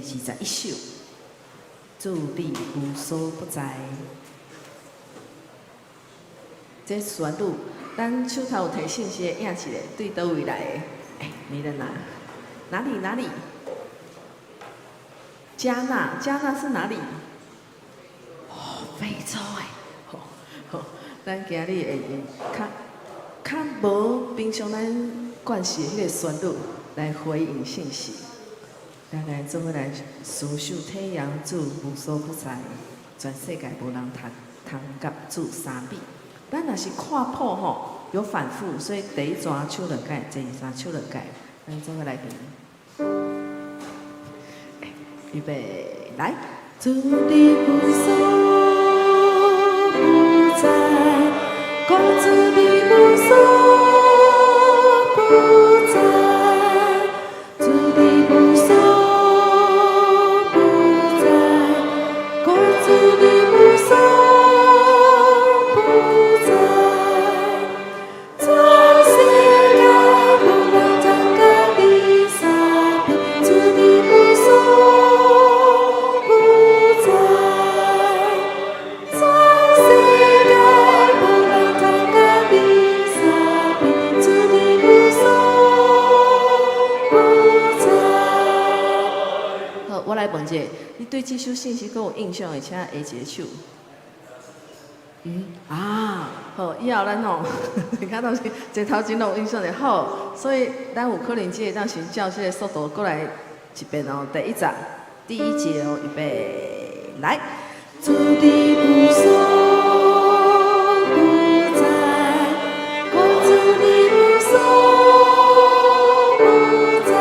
21首，主你無所不在。這旋律，咱手頭有提信息的影一下，對佗位來的？欸，沒人拿，哪裡哪裡？加納，加納是哪裡？哦，非洲的，好，好，咱今日會用較較無平常咱慣勢的彼個旋律來回應信息。咱來做伙來思想體驗主無所不在，全世界無人通通佮主相比。咱若是看譜吼，有反覆，所以第一逝唱兩擺，第二逝唱兩擺，咱做伙來聽。預備來。主你無所不在，講主你無所不在，主你無所不在，講主你無所不在，全世界無人通佮你相比，主你無所不在，全世界無人通佮你相比，主你無所不在。好，我來問一下，你對這首信息閣有印象的，請下一個手。啊，好，以後咱吼，你看到是這頭前攏有印象就好，所以咱有可能這個當時照這個速度閣來一遍哦。第一節，第一節哦，預備來。主你無所不在，講主你無所不在，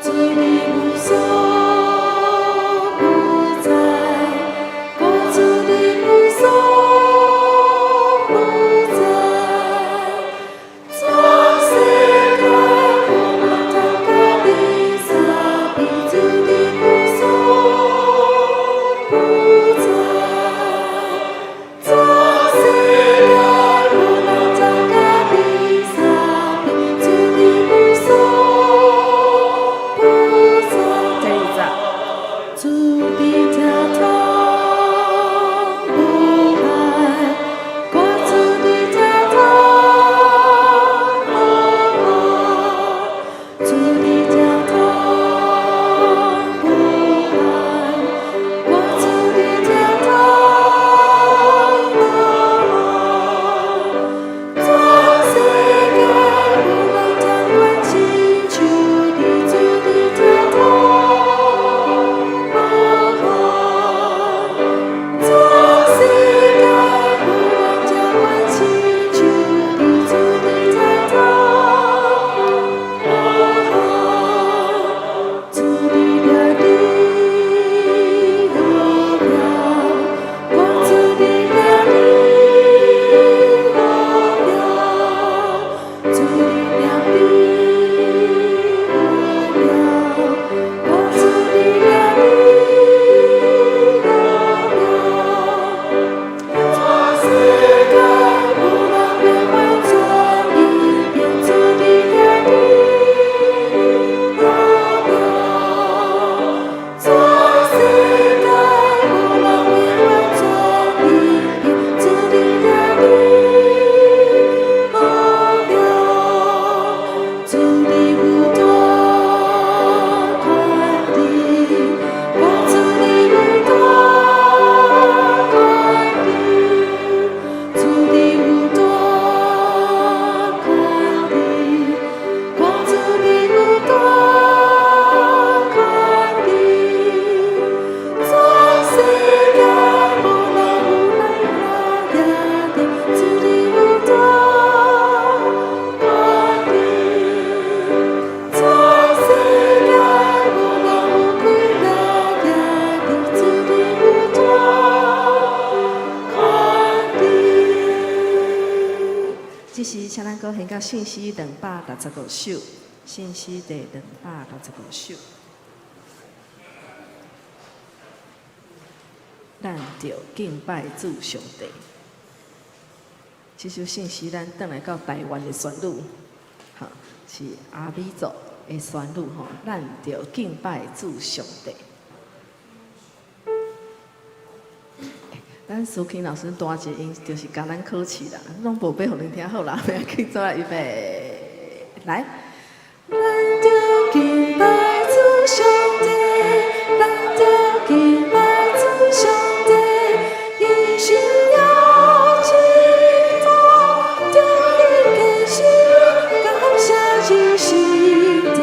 主你無所不在，講主你無所不在，全世界無人通佮你相比，主你無所不在，全世界無人通佮你相比，主你無所不在。第二節，主的疼痛無限，講主的疼痛無限，主的疼痛無限，講主的疼痛無限，全世界無人通管親像你，主的疼痛無限，全世界無人通管親像你，主的疼痛無限，主的掠你好妙，講主的掠你好妙，主的掠你好妙，講主的掠你好妙，全世界無人變換轉一變，主的掠你好妙，全世界無人變換轉一變，主的掠你好妙，主你有大權柄，講主你有大權柄，主你有大權柄，講主你有大權柄，全世界無人有能力的，主你有大權柄，全世界無人有權力的，主你有大權柄。這時，請咱閣現到信詩265首，信詩第265首。咱著敬拜主上帝。這首信詩，咱轉來到台灣的旋律，哈，是阿美族。的旋律吼，咱著敬拜主上帝。咱蘇琴老師彈一音，就是共咱考試啦，攏無欲予恁聽好啦，欲緊做來預備，來。咱著敬拜主上帝，咱著敬拜主上帝，伊是了至大，著伊堅實，感謝這聖殿，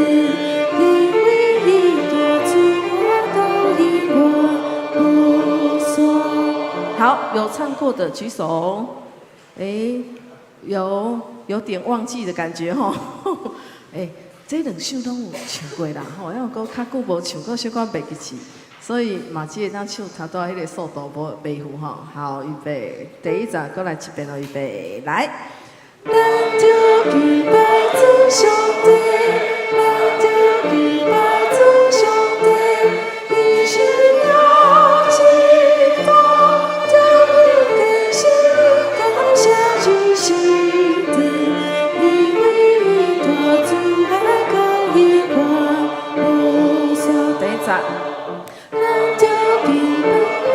因為伊大慈愛到永遠無煞。好，有唱過的舉手。欸，有點忘記的感覺吼。欸，這兩首攏有唱過啦，吼，抑閣較久無唱，閣小可袂記起，所以嘛只會當唱頭拄仔彼個速度無袂赴吼。好，預備，第一節閣來一遍囉，預備，來。咱著敬拜主上帝，咱著敬拜主上帝，伊是了至大，著伊堅實，感謝這聖殿，因為伊大慈愛到永遠無煞。第一節，咱著敬拜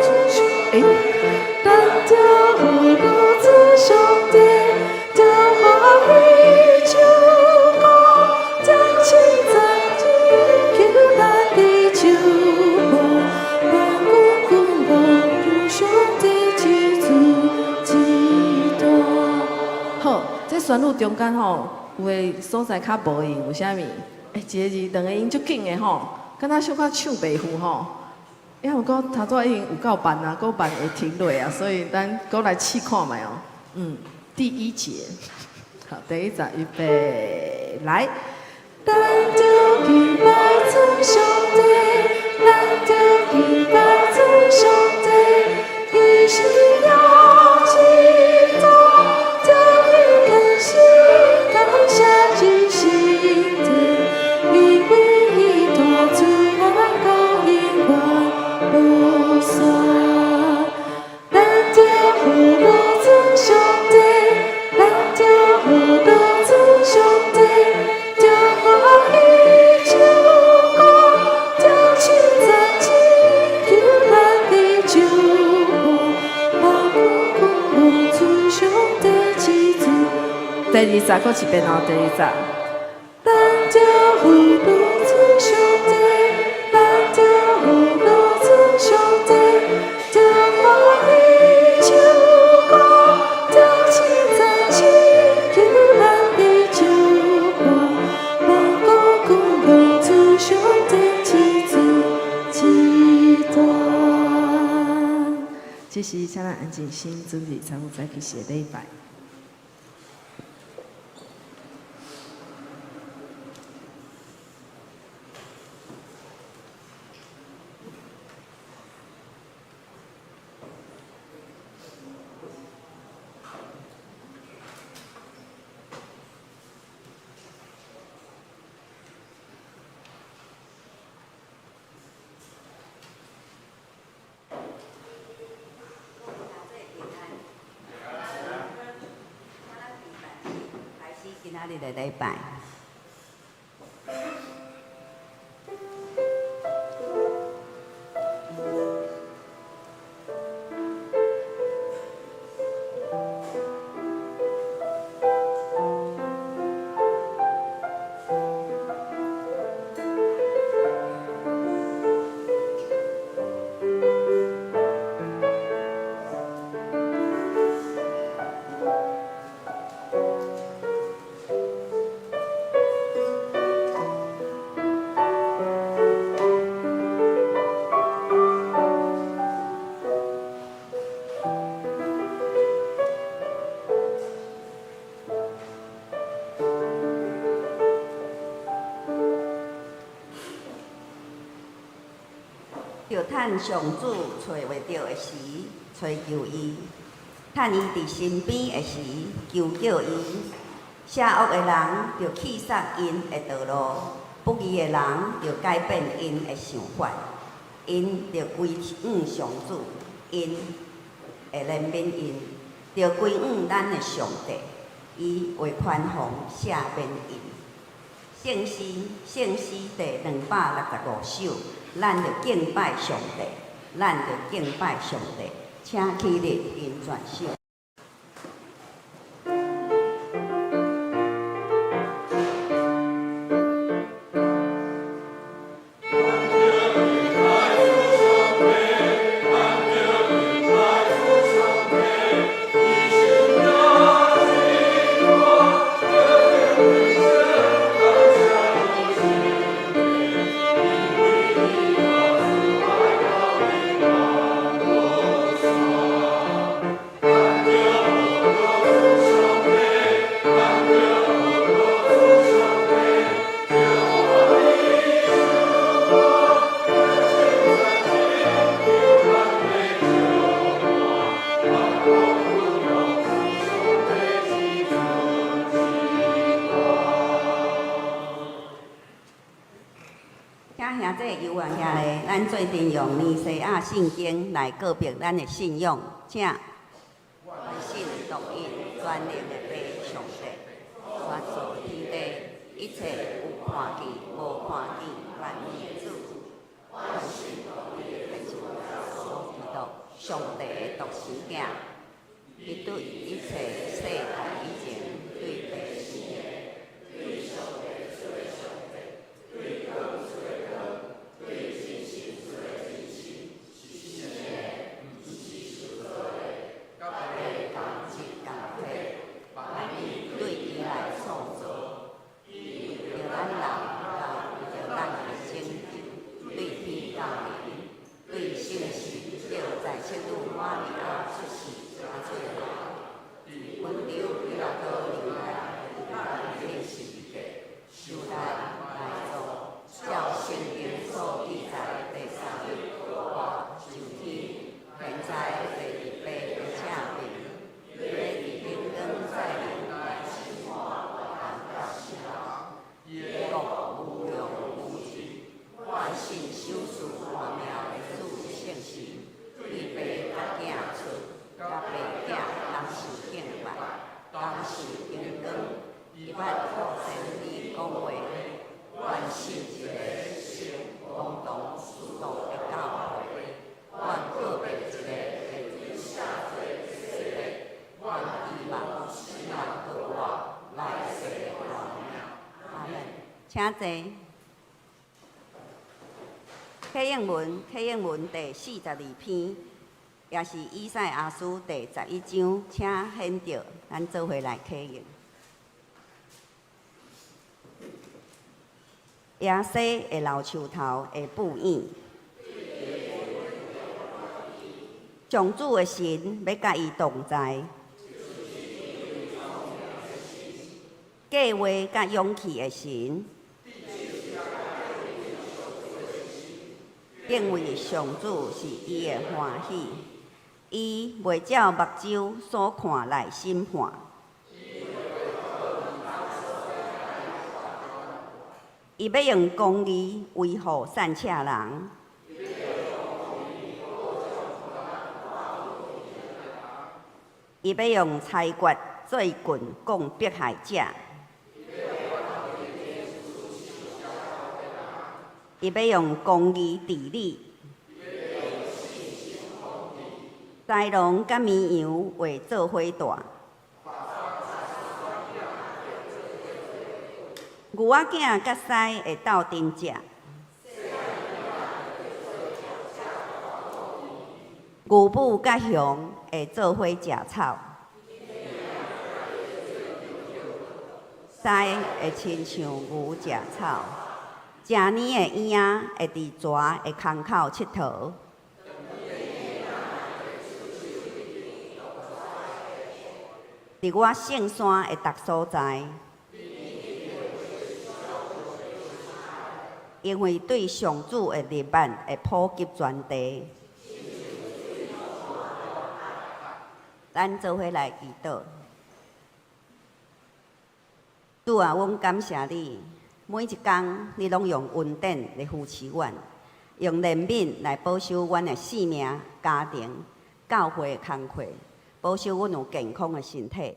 主上帝，咱著呼嚕主上帝，著歡喜唱歌，將稱讚求咱的祝福，萬軍君王主上帝之主之大。好，這旋律中間吼，有的所在較無用，為啥物？欸，一个字、兩个音足緊的吼，敢若小可唱袂赴吼。抑毋過頭拄仔已經有夠慢啊，閣慢會停落啊，所以咱閣來試看覓哦。第一節，好，第一節預備，來。咱著敬拜主上帝，咱著敬拜主上帝，伊是了至大，著伊堅實，感謝這聖殿，因為伊大慈愛到永遠無煞。咱著呼嚕主上帝，咱著呼嚕主上帝，著歡喜唱歌，將稱讚求咱的祝福，萬軍君王主上帝之主。第二節閣一遍哦，第二節。咱著呼嚕主上帝，咱著呼嚕主上帝，著歡喜唱歌，將稱讚求咱的祝福，萬軍君王主上帝之主之大。這時，請咱安靜心，準備參與早起時的禮拜。開始今仔日的禮拜。著趁上主揣袂著的時，揣求伊；趁伊佇身邊的時，求叫伊。邪惡的人著棄殺𪜶的道路，不義的人著改變𪜶的想法。𪜶著歸向上主，𪜶會憐憫𪜶，著歸向咱的上帝，伊會寬宏赦免𪜶。聖詩，聖詩第265首，咱著敬拜上帝，咱著敬拜上帝，請起立跟全首。請兄弟猶原兄弟，咱做陣用尼西亞信經來告白咱的信仰，請。願信獨一全能的父上帝，創造天地一切有看見無看見萬物的主。願信獨一的主耶穌基督，上帝的獨生囝，伊對一切世代以前對父生的。對上帝出的上帝，對光出的光，對真實出的真實，是生的，毋是受造的，佮父同質同體，萬物對伊來創造，伊為著咱人，來為著咱的拯救，對天降臨，對聖神叫在聖女瑪利亞出世成做人，佇本丟彼拉多年代，釘十字架，受難埋葬，照聖經所記載第三日復活上天，現在坐佇父的正邊，欲佇榮光再臨來審判活人佮死人，伊的國無量無盡。願信賞賜活命的主聖神，對父佮囝出，佮父囝同受敬拜，同受榮光。伊捌透先知講話，願信一個聖公同使徒的教會，願告白一個會赦罪的洗禮，願期望死人復活，來世的活命。阿門。請坐。啟應文，啟應文第42篇，也是以賽亞書第11章，請顯著，咱做伙來啟應。耶西的老樹頭會布影，上主的神欲佮伊同在，計劃佮勇氣的神，敬畏上主是伊的歡喜，伊袂照目睭所看來審判。伊欲用公義維護散赤人，伊欲用裁決做棍摃迫害者，伊欲用公義治理。豺狼佮綿羊會做伙蹛。牛仔囝佮獅會鬥陣食，牛母佮熊會做伙食草，獅會親像牛食草，成年的嬰仔會佇蛇的空口𨑨迌。佇我聖山的逐所在。因為對上主的憐憫會普及全地。咱做伙來祈禱。主啊，阮感謝你，每一工你攏用恩典來扶持阮，用憐憫來保守阮的性命、家庭、教會的工課，保守阮有健康的身體。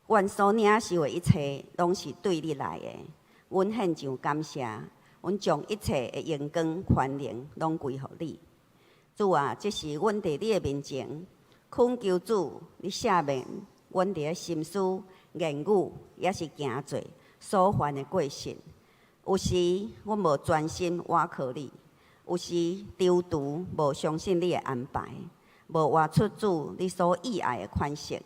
阮所領受的一切，攏是對你來的。阮獻上感謝，阮將一切的榮光權能攏歸予你。主啊，這時阮佇你的面前，懇求主，你赦免阮佇咧心思、言語，抑是行做所犯的過失。有時阮無專心倚靠你，有時躊躇無相信你的安排，無活出主你所意愛的款式。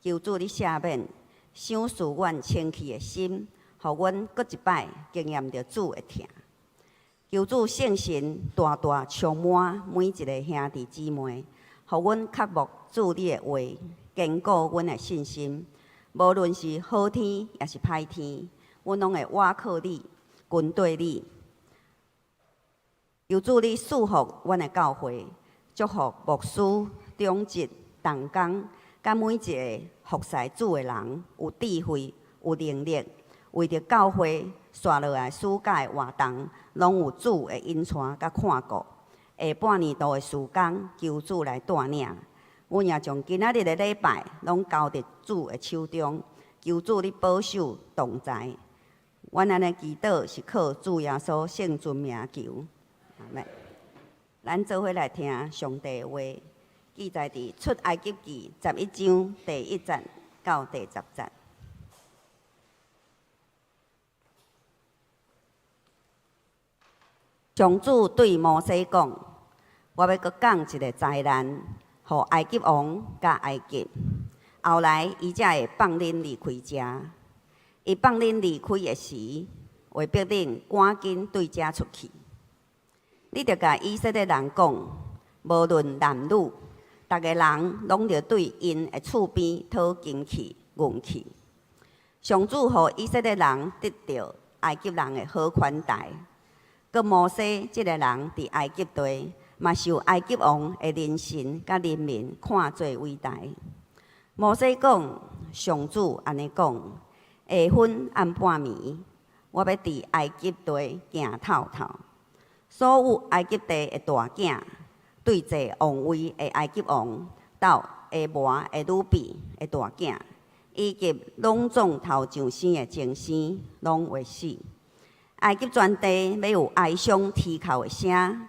求主你赦免，賞賜阮清氣的心，予阮閣一擺經驗著主的疼。求主聖神大大充滿每一个兄弟姊妹，予阮渴慕主你的話，堅固阮的信心。無論是好天抑是歹天，阮攏會倚靠你，跟綴你。求主你賜福阮的教會，祝福牧師、長執、同工，佮每一个服侍主的人，有智慧、有能力，為著教會紲落來暑假的活動，攏有主的引帶佮看顧。下半年度的事工，求主來帶領。阮也將今仔日的禮拜攏交佇主的手中，求主你保守同在。阮按呢祈禱是靠主耶穌聖尊名求，阿們。咱做伙來聽上帝的話，記載佇出埃及記11章第1節到第10節。上主對摩西講：我欲閣降一个災難，予埃及王佮埃及。後來，伊才會放恁離開遮。伊放恁離開的時，會逼恁趕緊對遮出去。你著共以色列人講，無論男女，逐个人攏著對𪜶的厝邊討金器、銀器。上主予以色列人得著埃及人的好款待。閣摩西這个人佇埃及地，嘛受埃及王的人神佮人民看做偉大。摩西講：上主按呢講，下昏暗半暝，我欲佇埃及地行透透，所有埃及地的大囝，對坐王位的埃及王到下磨的女婢的大囝，以及攏總頭上生的精生，攏會死。埃及全地欲有哀傷啼哭的聲，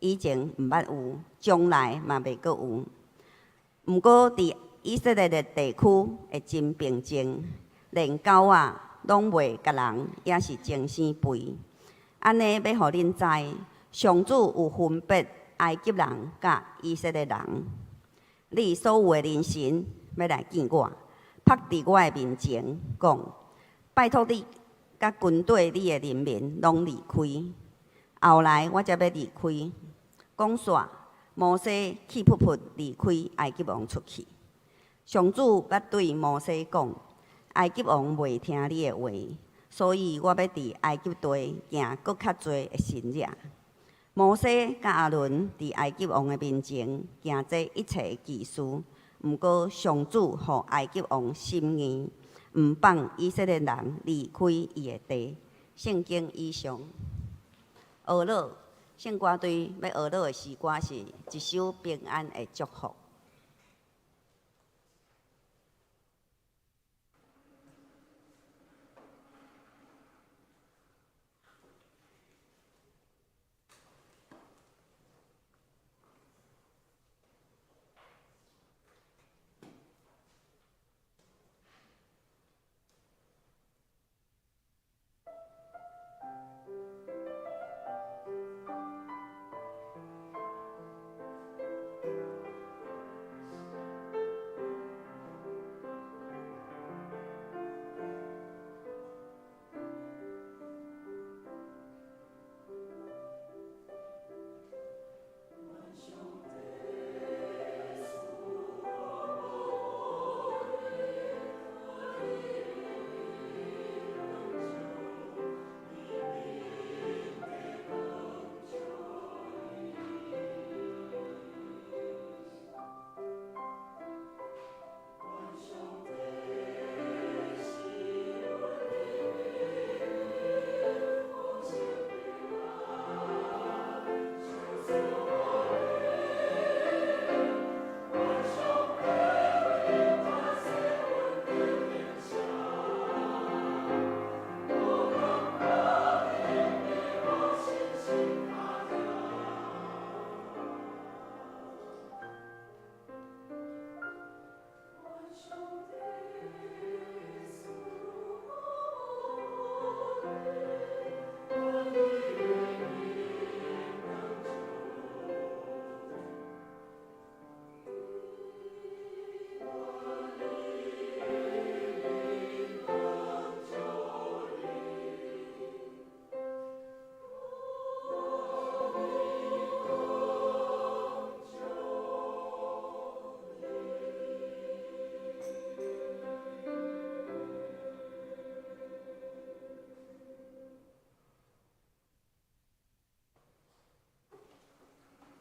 以前毋捌有，將來嘛袂閣有。毋過佇以色列的地區會真平靜，連狗仔攏袂共人，抑是精生吠。按呢欲予恁知，上主有分別埃及人佮以色列人。你所有的人神欲來見我，伏佇我的面前，講：拜託你佮軍隊你的人民攏離開。後來我才欲離開。講煞，摩西氣噗噗離開埃及王出去。上主捌對摩西講：埃及王袂聽你的話，所以我欲佇埃及地行閣較濟的神跡。摩西佮亞倫佇埃及王的面前行這一切的奇事，毋過上主予埃及王心硬，毋放以色列人離開伊的地。聖經以上。學樂聖歌隊欲學樂的詩歌是一首平安的祝福。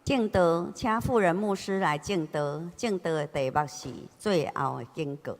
證道，請婦人牧師來證道。證道的題目是最後的警告。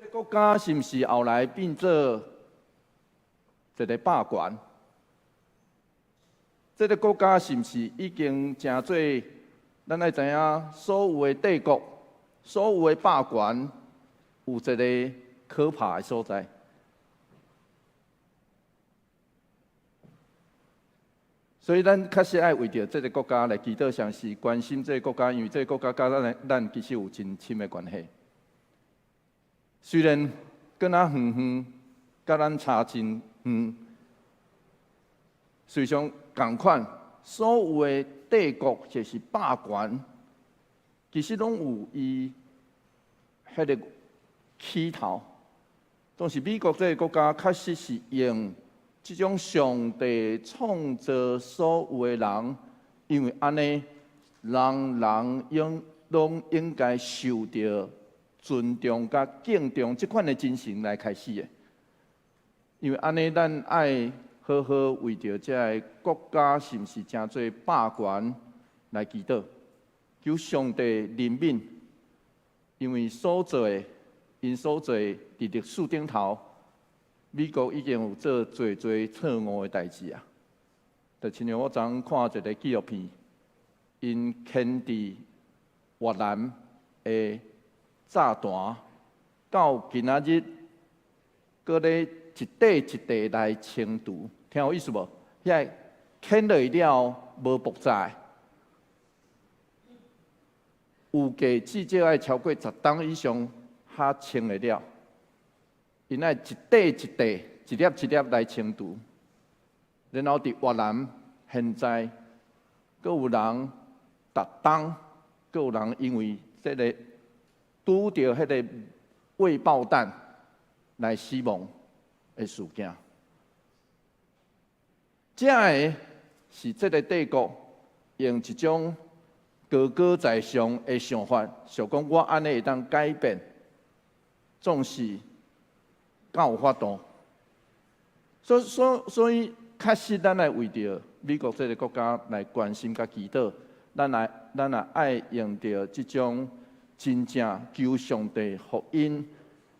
國家是毋是後來變做一個霸權？這個國家是毋是已經成做咱愛知影所有的帝國、所有的霸權有一個可怕的所在？所以咱確實愛為著這個國家來祈禱，上是關心這個國家，因為這個國家佮咱其實有真深的關係。雖然閣那遠遠，佮咱差真遠，事實上仝款，所有的帝國或是霸權，其實攏有伊彼个起頭。當時美國這个國家確實是用這種上帝創造所有的人，因為按呢，人人應攏應該受著尊重佮敬重這款的精神來開始的。因為按呢，咱愛好好為著這个國家是毋是成做霸權來祈禱，求上帝憐憫，因為所做的，𪜶所做的佇歷史頂頭，美國已經有做濟濟錯誤的代誌啊！就親像我昨昏看一个紀錄片，𪜶牽佇越南的炸彈，到今仔日，閣咧一塊一塊來清除，聽有意思無？遐个牽落去了無爆炸，有計至少愛超過十冬以上，才清會了。𪜶愛一塊一塊、一粒一粒來清除，然後佇越南現在，閣有人逐冬，閣有人因為這个拄著彼个未爆彈來死亡的事件。這个是這个帝國用一種高高在上的想法，想講我按呢會當改變，總是敢有法度？所以，確實，咱愛為著美國這个國家來關心佮祈禱，咱也愛用著這種真正求上帝福音，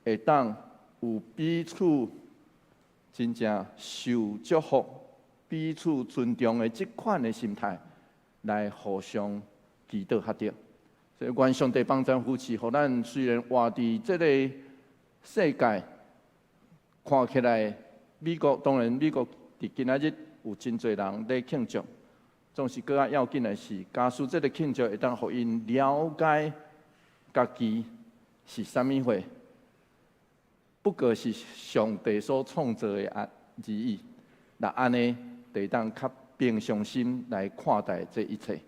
會當有彼此真正受祝福、彼此尊重的這款的心態，來互相祈禱較對。所以，願上帝幫贊扶持，予咱雖然活佇這个世界，看起來美國當然美國佇今仔日有真濟人咧慶祝，總是閣較要緊的是，假使這个慶祝會當予𪜶了解家己是啥物貨，不過是上帝所創造的而已。若按呢，就會當較平常心來看待這一切。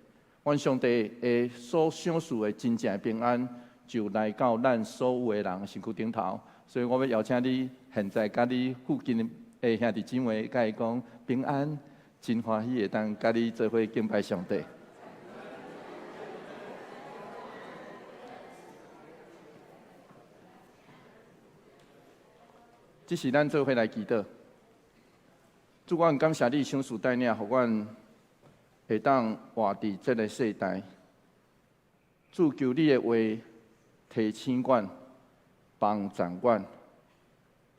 願上帝的所賞賜的真正的平安，就來到咱所有的人身軀頂頭。所以我欲邀請你，現在佮你附近的兄弟姊妹，佮伊講平安，真歡喜會當佮你做伙敬拜上帝。這是咱做伙來祈禱。主，我感謝你賞賜帶領，予阮會當活佇這个世代。主，求你的話提醒阮，幫助阮，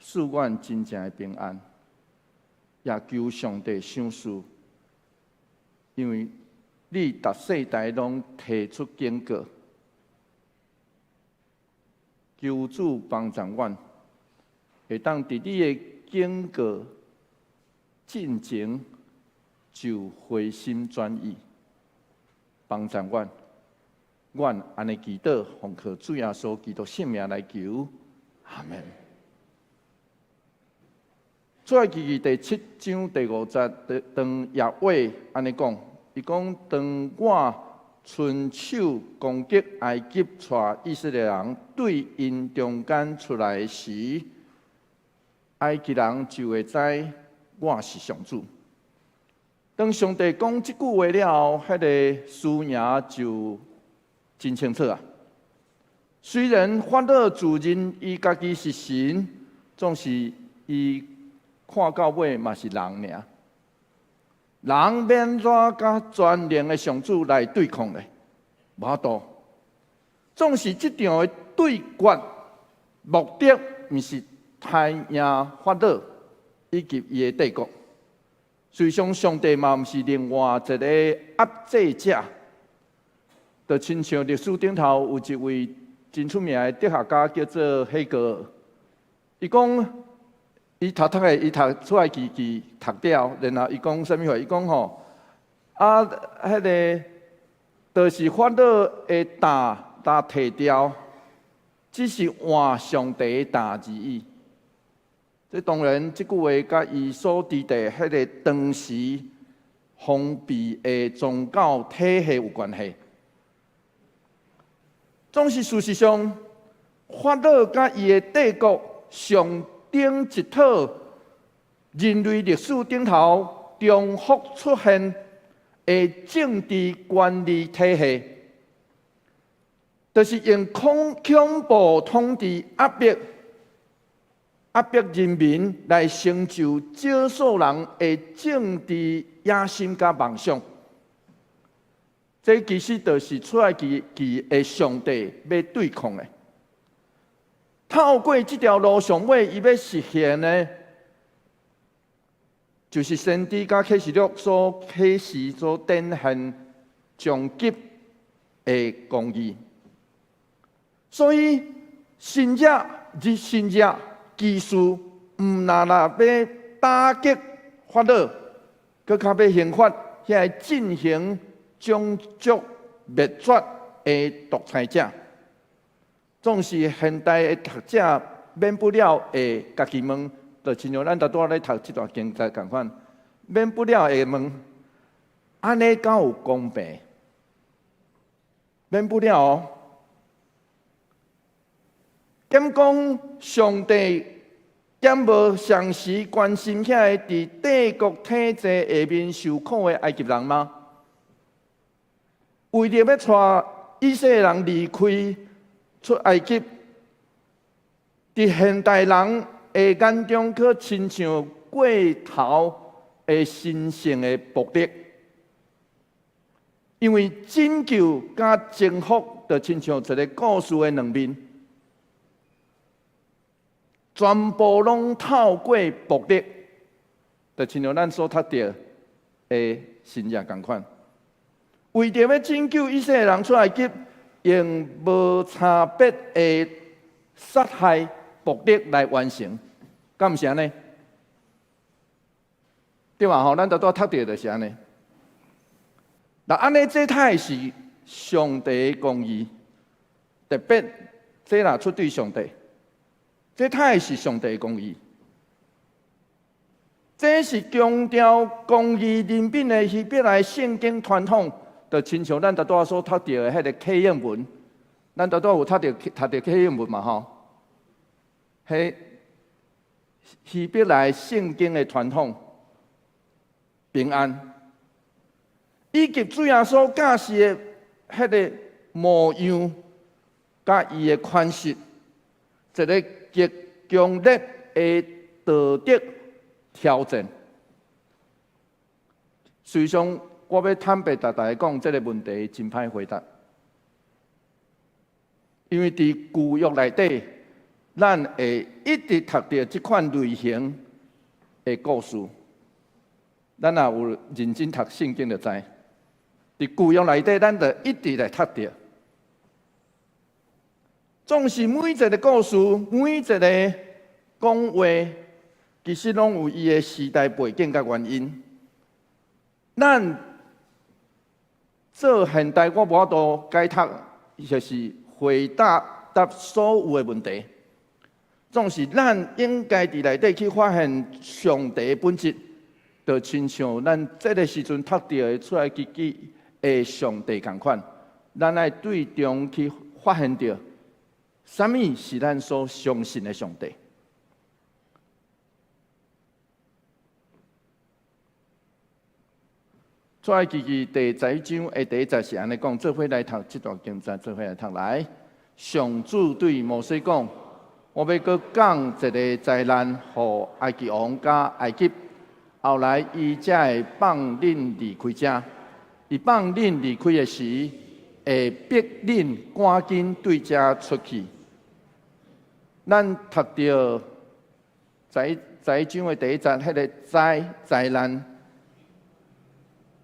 賜阮真正的平安。也求上帝賞賜，因為你逐世代攏提出警告，求主幫助阮，會當佇你的警告進前就回心轉意，幫助阮。阮按呢祈禱，奉靠主耶穌基督聖名來求，阿門。出埃及記第七章第五節，當耶和華按呢講，伊講，當我伸手攻擊埃及，帶以色列人對𪜶中間出來時，埃及人就會知我是上主。當上帝講這句話了後，彼個輸贏就真清楚啊！雖然法老自認伊家己是神，總是伊看到尾嘛是人爾。人欲按怎佮全能的上主來對抗咧？無法度。總是這場的對決目的，毋是刣贏法老以及伊的帝國。事實上，上帝嘛毋是另外一个壓制者。就親像歷史頂頭有一位真出名的哲學家叫做黑格爾，伊講伊讀讀的，伊讀出埃及記讀了，然後伊講啥物話？伊講吼啊，彼个就是法老的擔擔提掉，只是換上帝的擔而已。這當然，這句話佮伊所佇的彼个當時封閉的宗教體系有關係。總是事實上，法老佮伊的帝國上頂一套人類歷史頂頭重複出現的政治權力體系，就是用恐怖統治壓迫壓迫人民來成就少數人的政治野心佮夢想。這其實就是出埃及記的上帝欲對抗的。透過這條路上尾，伊欲實現的，就是先知佮啟示錄所啟示、所展現終極的公義。所以，新約日新約技術毋但若欲打擊法老，閣較欲刑罰遐个進行種族滅絕的獨裁者。總是現代的讀者免不了會家己問，就親像咱拄拄仔咧讀這段經節仝款，免不了會問：按呢敢有公平？免不了哦。敢講上帝敢無同時關心遐个佇帝國體制下面受苦的埃及人嗎？為著欲帶以色列人離開出埃及，佇現代人的眼中，閣親像過頭的神聖的暴力，因為拯救佮征服，就親像一个故事的兩面，全部攏透過暴力，就親像咱所讀著的新約仝款。為著欲拯救以色列人出埃及，用無差別的殺害暴力來完成，敢毋是按呢？對嘛吼？咱拄拄讀著就是按呢。那按呢，這太是上帝的公義，特別這若出對上帝，這太是上帝的公義。這是強調公義憐憫的希伯來聖經傳統。就親像咱拄拄所讀著的彼个契約文，咱拄拄有讀著讀著契約文嘛吼？彼希伯來聖經的傳統，平安，以及主耶穌教示的彼个模樣，佮伊的款式，一个極強烈的道德挑戰。事實上，我欲坦白逐大家講，這个問題真歹回答，因為佇舊約內底，咱會一直讀著這款類型的故事。咱若有認真讀聖經，就知。佇舊約內底，咱就一直來讀著。總是每一个故事，每一個講話，其實攏有伊的時代背景佮原因。咱做現代，我無法度解讀，就是回答答所有的問題。總是咱應該佇內底去發現上帝的本質，就親像咱這个時陣讀著的出埃及記的上帝仝款，咱愛對中去發現著，啥物是咱所相信的上帝。出埃及記第十一章的第一節是按呢講，做伙來讀這段經節，做伙來讀來。上主對摩西講：我欲閣降一個災難，予埃及王佮埃及，後來伊才會放恁離開遮。伊放恁離開的時，會逼恁趕緊對遮出去。咱讀著十一十一章的第一節，彼个災災難。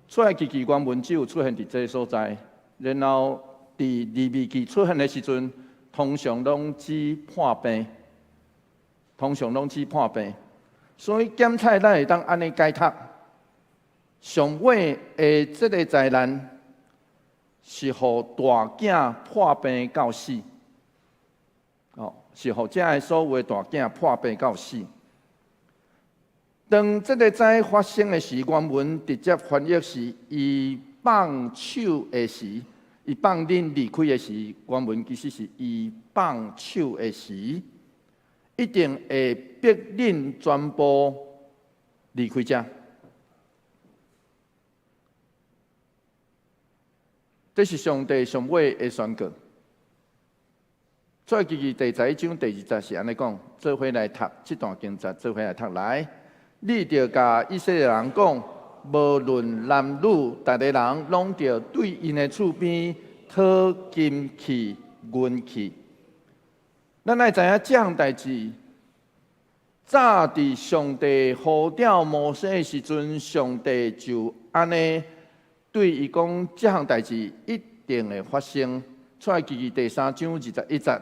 出埃及記原文只有出現佇這个所在，然後佇利未記出現的時陣，通常攏指破病，通常攏指破病。所以檢採咱會當按呢解讀，上尾的這个災難是予大囝破病到死，哦，是予遮个所有的大囝破病到死。當這个災發生的時，原文直接翻譯是伊放手的時，伊放恁離開的時，原文其實是伊放手的時，一定會逼恁全部離開遮。這是上帝上尾的宣告。出埃及記第十一章第二節是按呢講，做伙來讀這段經節，做伙來讀來。你著共以色列人講，無論男女，逐个人攏著對𪜶的厝邊討金器、銀器。咱愛知影這項代誌，早佇上帝呼召摩西的時陣，上帝就按呢對伊講，這項代誌一定會發生。出埃及記第三章二十一節，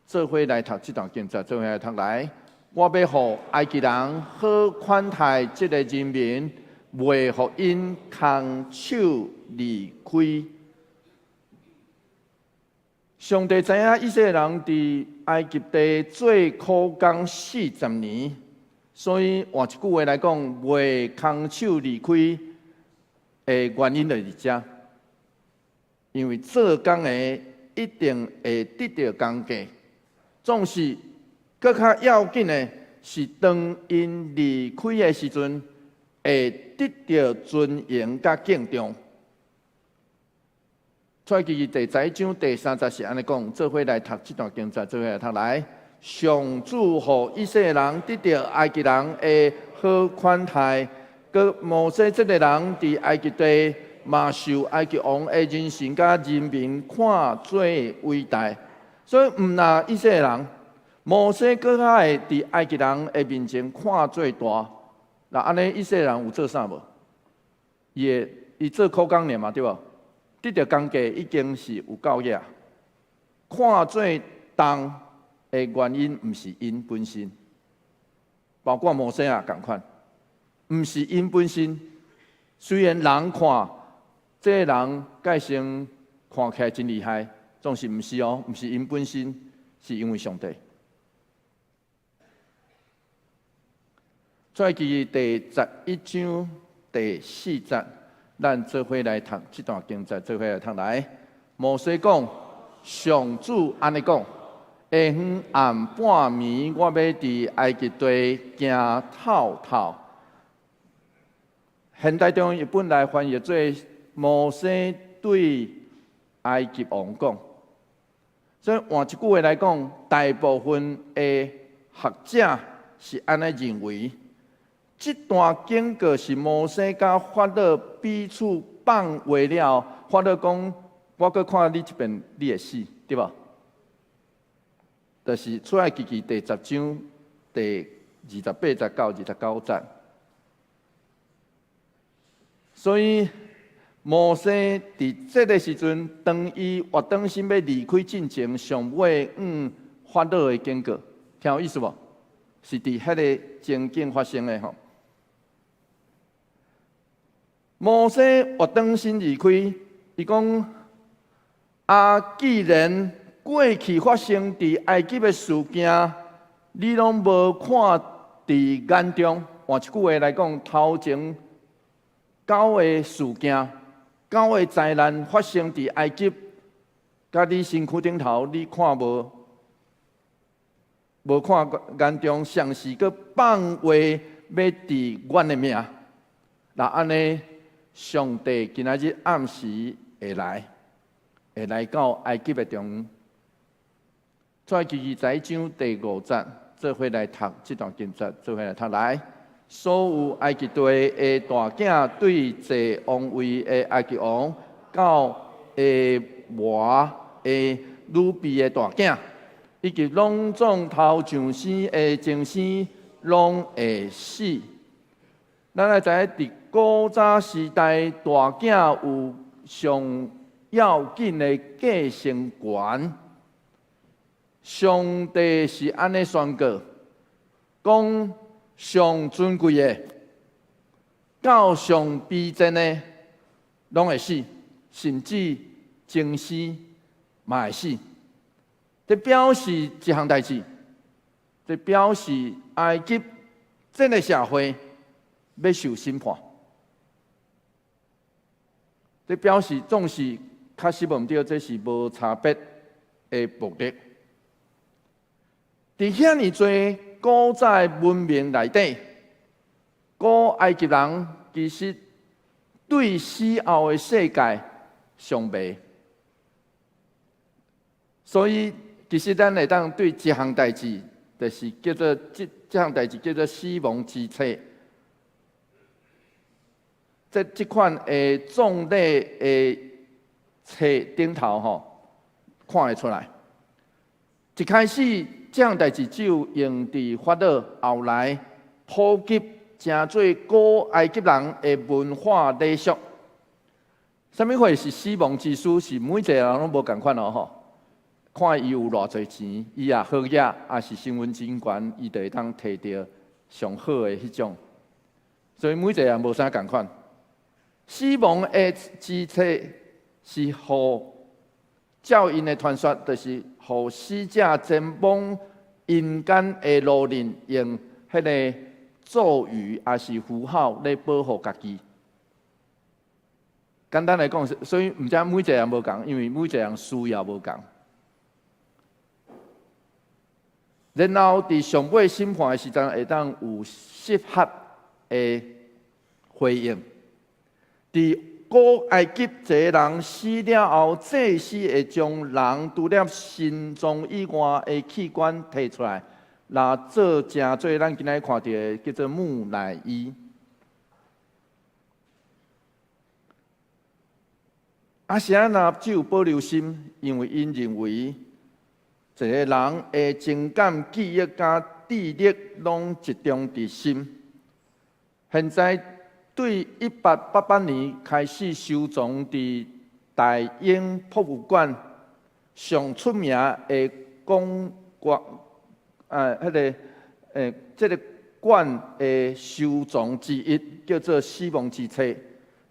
做伙來讀這段經節，做伙來讀來。我欲予埃及人好款待這个人民，袂予𪜶空手離開。上帝知影以色列人佇埃及地做苦工四十年，所以換一句話來講，袂空手離開的原因就是這，因為做工的一定會得著工價，總是。閣較要緊的是，當𪜶離開的時陣，會得著尊榮佮敬重。出埃及記第十一章第三節是按呢講，做伙來讀這段經節，做伙來讀來。上主予以色列人得著埃及人的好款待，閣摩西這个人佇埃及地嘛受埃及王的人神佮人民看做偉大，所以毋但以色列人。摩西閣較會佇埃及人的面前看做大，那按呢以色列人有做啥無？伊會伊做苦工爾嘛，對無？得著工價已經是有夠額。看做重的原因，毋是𪜶本身，包括摩西也仝款，毋是𪜶本身。雖然人看這个人蓋先看起來真厲害，總是毋是哦，毋是𪜶本身，是因為上帝。出埃及記第十一章第四節，咱做伙來讀這段經節，做伙來讀來。摩西講：上主按呢講，下昏暗半暝，我欲佇埃及地行透透。現代中譯本來翻譯做摩西對埃及王講。所以換一句話來講，大部分的學者是按呢認為。這段經過是摩西佮法老彼此放話了，法老講，我閣看你這遍你會死，對無？就是出埃及記第十章第28節到29節。所以摩西佇這个時陣，當伊活轉身欲離開進前，上尾向法老的警告，聽有意思無？是佇彼个情景發生的吼。摩西活轉身離開，伊講：啊，既然過去發生佇埃及的事件，你攏無看佇眼中。換一句話來講，頭前九个事件、九个災難發生佇埃及，佮你身軀頂頭，你看無？無看眼中，上是閣放話欲治阮的命。若按呢，上帝今仔日暗時會來，會來到埃及的中。出埃及記21章第5節，做伙來讀這段經節，做伙來讀來。所有埃及地的大囝，對坐王位的埃及王，到下磨的女婢的大囝，以及攏總頭上生的精生，攏會死。咱來知影，佇古早時代，大囝有上要緊的繼承權。上帝是按呢宣告，講上尊貴的，到上卑賤的，攏會死，甚至精生嘛會死。這表示一項代誌，這表示埃及這个社會欲受審判。這表示總是確實無毋對，這是無差別的暴力。佇遐爾濟古早的文明內底，古埃及人其實對死後的世界上迷，所以其實咱會當對這項代誌，就是叫做這這項代誌叫做死亡之冊。這這款的葬禮的冊頂頭吼，看會出來。一開始，這項代誌只有用佇法老，後來普及成做古埃及人的文化禮俗。啥物貨是死亡之書？是每一個人攏無仝款哦吼。看伊有偌濟錢，伊也好額，抑是身份真懸，伊就會當提著上好的彼種。所以每一個人無啥仝款。死亡的之冊是予照𪜶的傳說，就是予死者前往陰間的路人用彼个咒語抑是符號來保護家己。簡單來講，所以毋知每一個人無仝，因為每一個人需要無仝。然後佇上尾審判的時陣，會當有適合的回應。佇古埃及，一个人死了後，祭司會將人除了心臟以外的器官提出來，來做成做咱今仔日看著的叫做木乃伊。啊，是按怎只有保留心？因為𪜶認為一個人的情感、記憶佮智力攏集中佇心。現在，對1888年開始收藏佇大英博物館上出名的公館，彼个，這个館的收藏之一，叫做死亡之冊，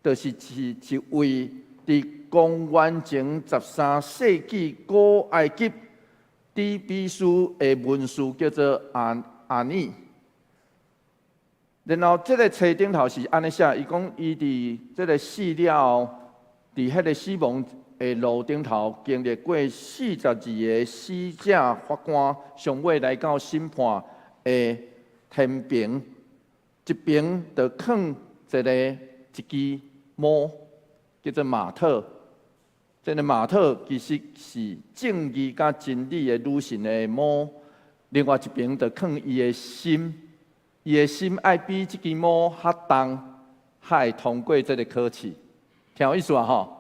就是是一位佇公元前13世紀古埃及底比斯的文士，叫做阿阿尼。然後，這个冊頂頭是按呢寫，伊講伊佇這个死了後，佇彼个死亡的路頂頭，經歷過42个死者法官，上尾來到審判的天平，一邊就囥一个一支魔，叫做馬特。這个馬特其實是正義佮真理的女神的魔，另外一邊就囥伊的心。伊的心愛比這支魔較重，才會通過這个考試。聽有意思啊吼？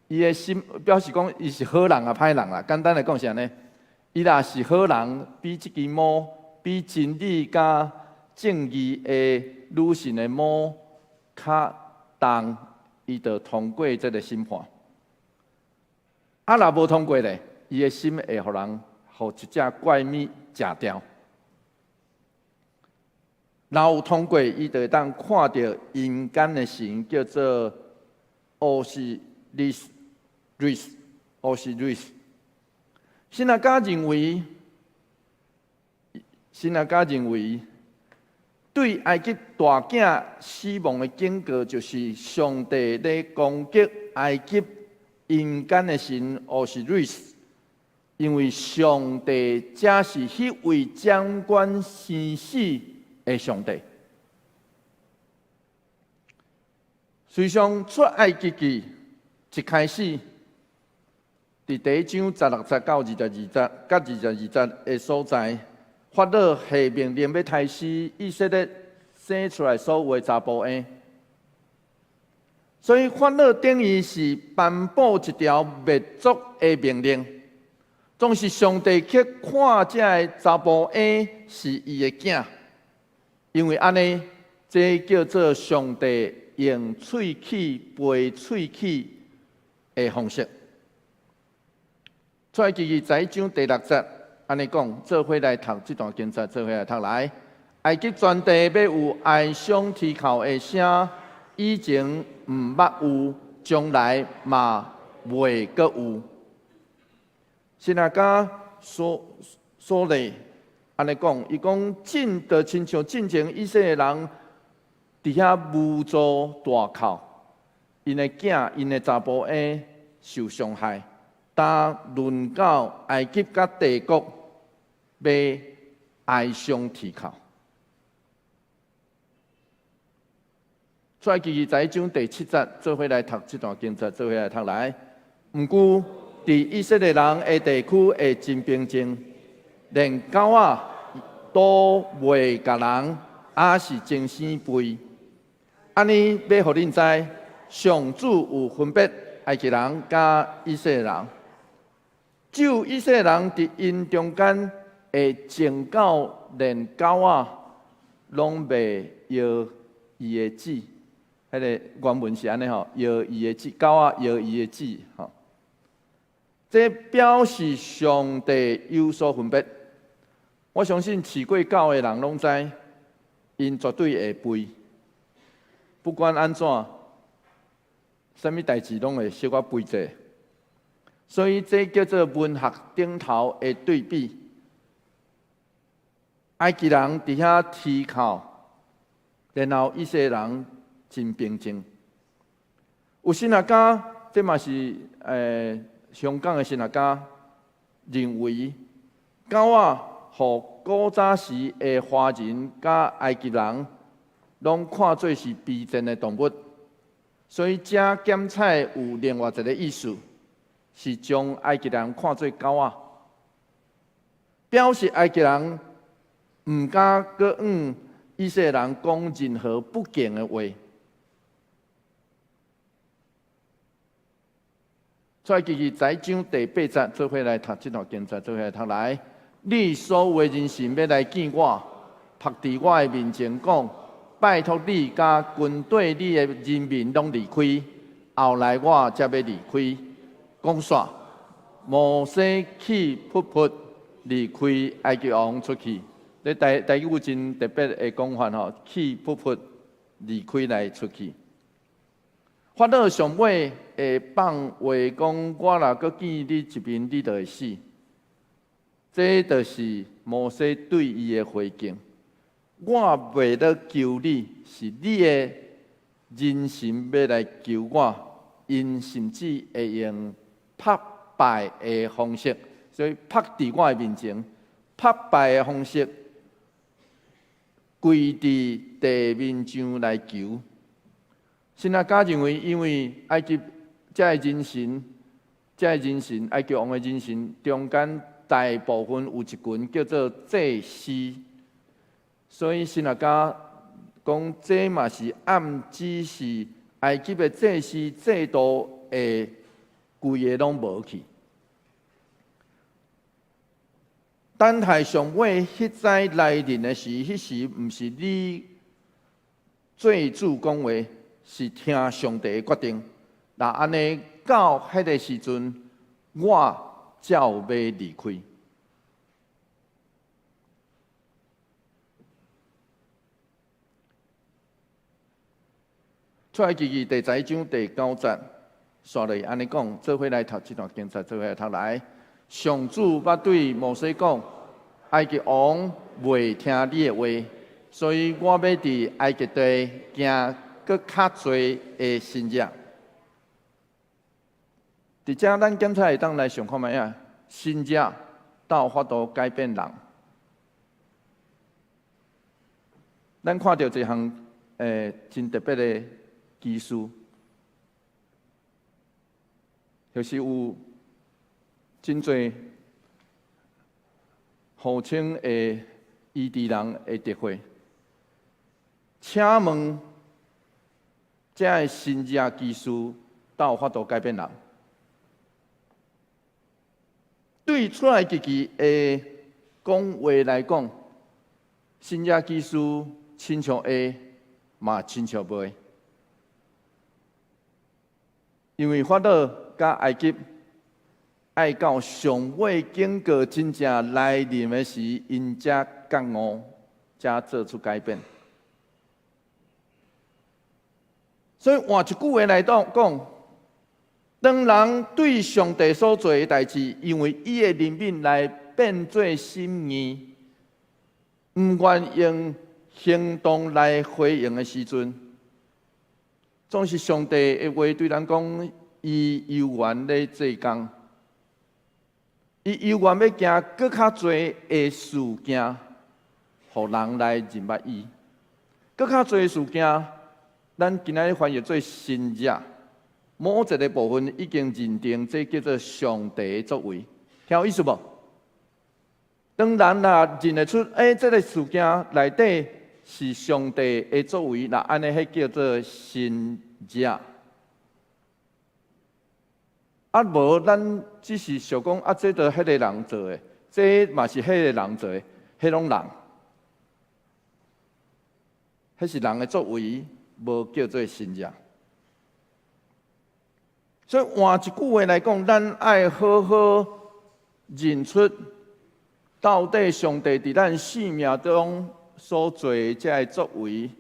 伊的心表示講，伊是好人啊，歹人啦。簡單來講是按呢，伊若是好人，比這支毛，比真理佮正義的女神的毛較重，伊就通過這个審判。啊，若無通過咧，伊的心會予人予一隻怪物食掉。若有通過，伊就會當看著陰間的神，叫做奧西里斯。瑞斯，奧西瑞斯。神學家認為，神學家認為，對埃及大囝死亡的警告，就是上帝咧攻擊埃及陰間的神奧西瑞斯，因為上帝才是彼位掌管生死的上帝。事實上，出埃及記一開始，佇第一章16節到22節，佮22節的所在，法老下命令欲刣死以色列生出來所有的查埔嬰。所以法老等於是頒布一條滅族的命令，總是上帝去看這个查埔嬰是伊的囝，因為按呢，這叫做上帝用喙齒掰喙齒的方式。出埃及記十一章第六節，按呢講，做伙來讀這段經節，做伙來讀來。埃及全地欲有哀傷啼哭的聲，以前毋捌有，將來嘛袂閣有。神學家所所咧按呢講，伊講進就親像進前以色列人佇遐無助大哭，𪜶的囝、𪜶的查埔嬰受傷害。當輪到埃及佮帝國欲哀傷啼哭。出埃及記十一章第七節，做伙來讀這段經節，做伙來讀來。毋過，佇以色列人的地區會真平靜，連狗仔都袂共人，抑是爭生吠。按呢，欲予恁知，上主有分別埃及人佮以色列人。只有以色列人佇𪜶中間會靜到連狗仔攏袂搖伊的舌，彼个原文是按呢吼，搖伊的舌，狗仔搖伊的舌吼。這表示上帝有所分別。我相信飼過狗的人攏知，𪜶絕對會吠，不管按怎，啥物代誌攏會小可吠者。所以這叫做文學頂頭的對比。埃及人佇遐啼哭，然後以色列人真平靜。有神學家，這嘛是香港的神學家認為，狗仔予古早時的華人佮埃及人攏看做是卑賤的動物，所以這檢採有另外一个意思，是將埃及人看做狗仔，表示埃及人毋敢閣向以色列人講任何不敬的話。出埃及記十一章第八節，做伙來讀這段經節，做伙來讀來。你所有的人神欲來見我，伏佇我的面前講，拜託你佮軍隊你的人民攏離開，後來我才欲離開。講煞，摩西氣噗噗離開埃及王出去。這台台語有真特別的講法吼，氣噗噗離開來出去。法老上尾會放話講，我若閣見你一面，你就會死。這就是摩西對伊的回敬。我袂咧求你，是你的人神欲來求我，𪜶甚至會用拍敗的方式，所以伏佇我的面前，拍敗的方式，跪佇地面上來求。神學家認為，因為埃及這个人神，這个人神，埃及王的人神中間大部分有一群叫做祭司，所以神學家講，這嘛是暗指是埃埃及的祭司制度會規个攏無去。等待上尾彼災來臨的時，彼時毋是你做主講話，是聽上帝的決定。若按呢到彼个時陣，我才有欲離開。出埃及記第十一章第九節，煞落按呢講，做伙來讀這段經節，做伙來讀來。上主捌對摩西講：埃及王袂聽你的話，所以我欲佇埃及地行閣較濟的神跡。佇遮咱檢查會當來想看覓仔？神跡敢有法度改變人？咱看著一項真特別的奇事，就是有真濟號稱的醫治人的特會，請問這个神跡奇事敢有法度改變人？對出埃及記的講話來講，神跡奇事親像會嘛親像袂，因為法老佮埃及愛到上尾警告真正來臨的時，𪜶才覺悟，才做出改變。所以換一句話來講，當人對上帝所做的代誌，因為伊的憐憫來變做心硬，毋願用行動來回應的時陣，總是上帝的話對咱講，伊猶原咧做工，伊猶原欲行閣較濟的事件，予人來認捌伊。閣較濟事件，咱今仔日翻譯做神跡。某一个部分已經認定這叫做上帝的作為，聽有意思無？當人若認得出，這个事件內底是上帝的作為，那按呢，彼叫做神跡。啊，無咱只是想講，啊，這都彼个人做的，這嘛是彼个人做的，彼攏人，彼是人的作為，無叫做神跡。所以換一句話來講，咱愛好好認出，到底上帝佇咱生命中所做的這个作為，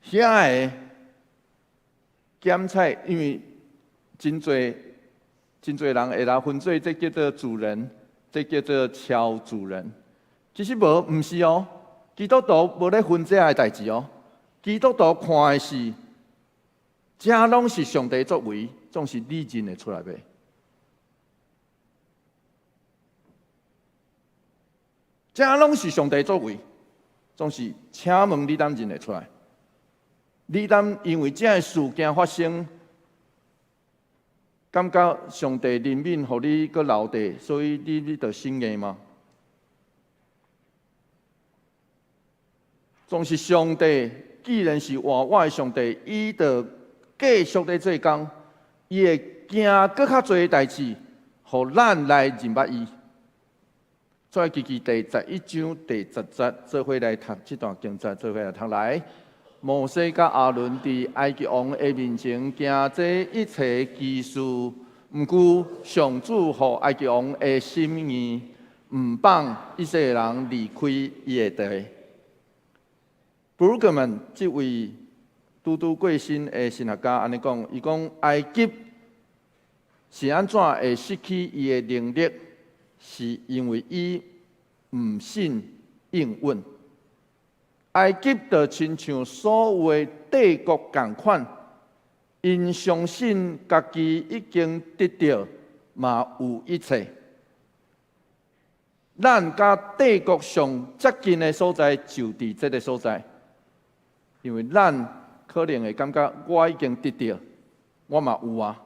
遐个檢測，因為真濟真濟人會來分做，這叫做主人，這叫做超主人。其實無，毋是哦。基督徒無咧分這个代誌哦。基督徒看的是，這攏是上帝作為，總是你認會出來袂？這攏是上帝作為，總是請問你敢認會出來？你敢因為這个事件發生，感覺上帝憐憫，予你閣留佇，所以你就心硬嗎？總是上帝，既然是活活的上帝，伊就繼續咧做工，伊會行閣較濟的代誌，予咱來認捌伊。出埃及記第十一章第十節，做伙來讀這段經節，做伙來讀來。摩西佮亞倫佇埃及王的面前行這一切奇事，毋過上主予埃及王的心硬，毋放以色列人離開伊的地。布魯格曼這位拄拄過身的神學家按呢講，伊講埃及是按怎會失去伊的能力，是因為伊毋信應允。埃及就親像所有的帝國仝款，𪜶相信家己已經得著，嘛有一切。咱佮帝國上接近的所在，就佇這个所在，因為咱可能會感覺我已經得著，我嘛有啊，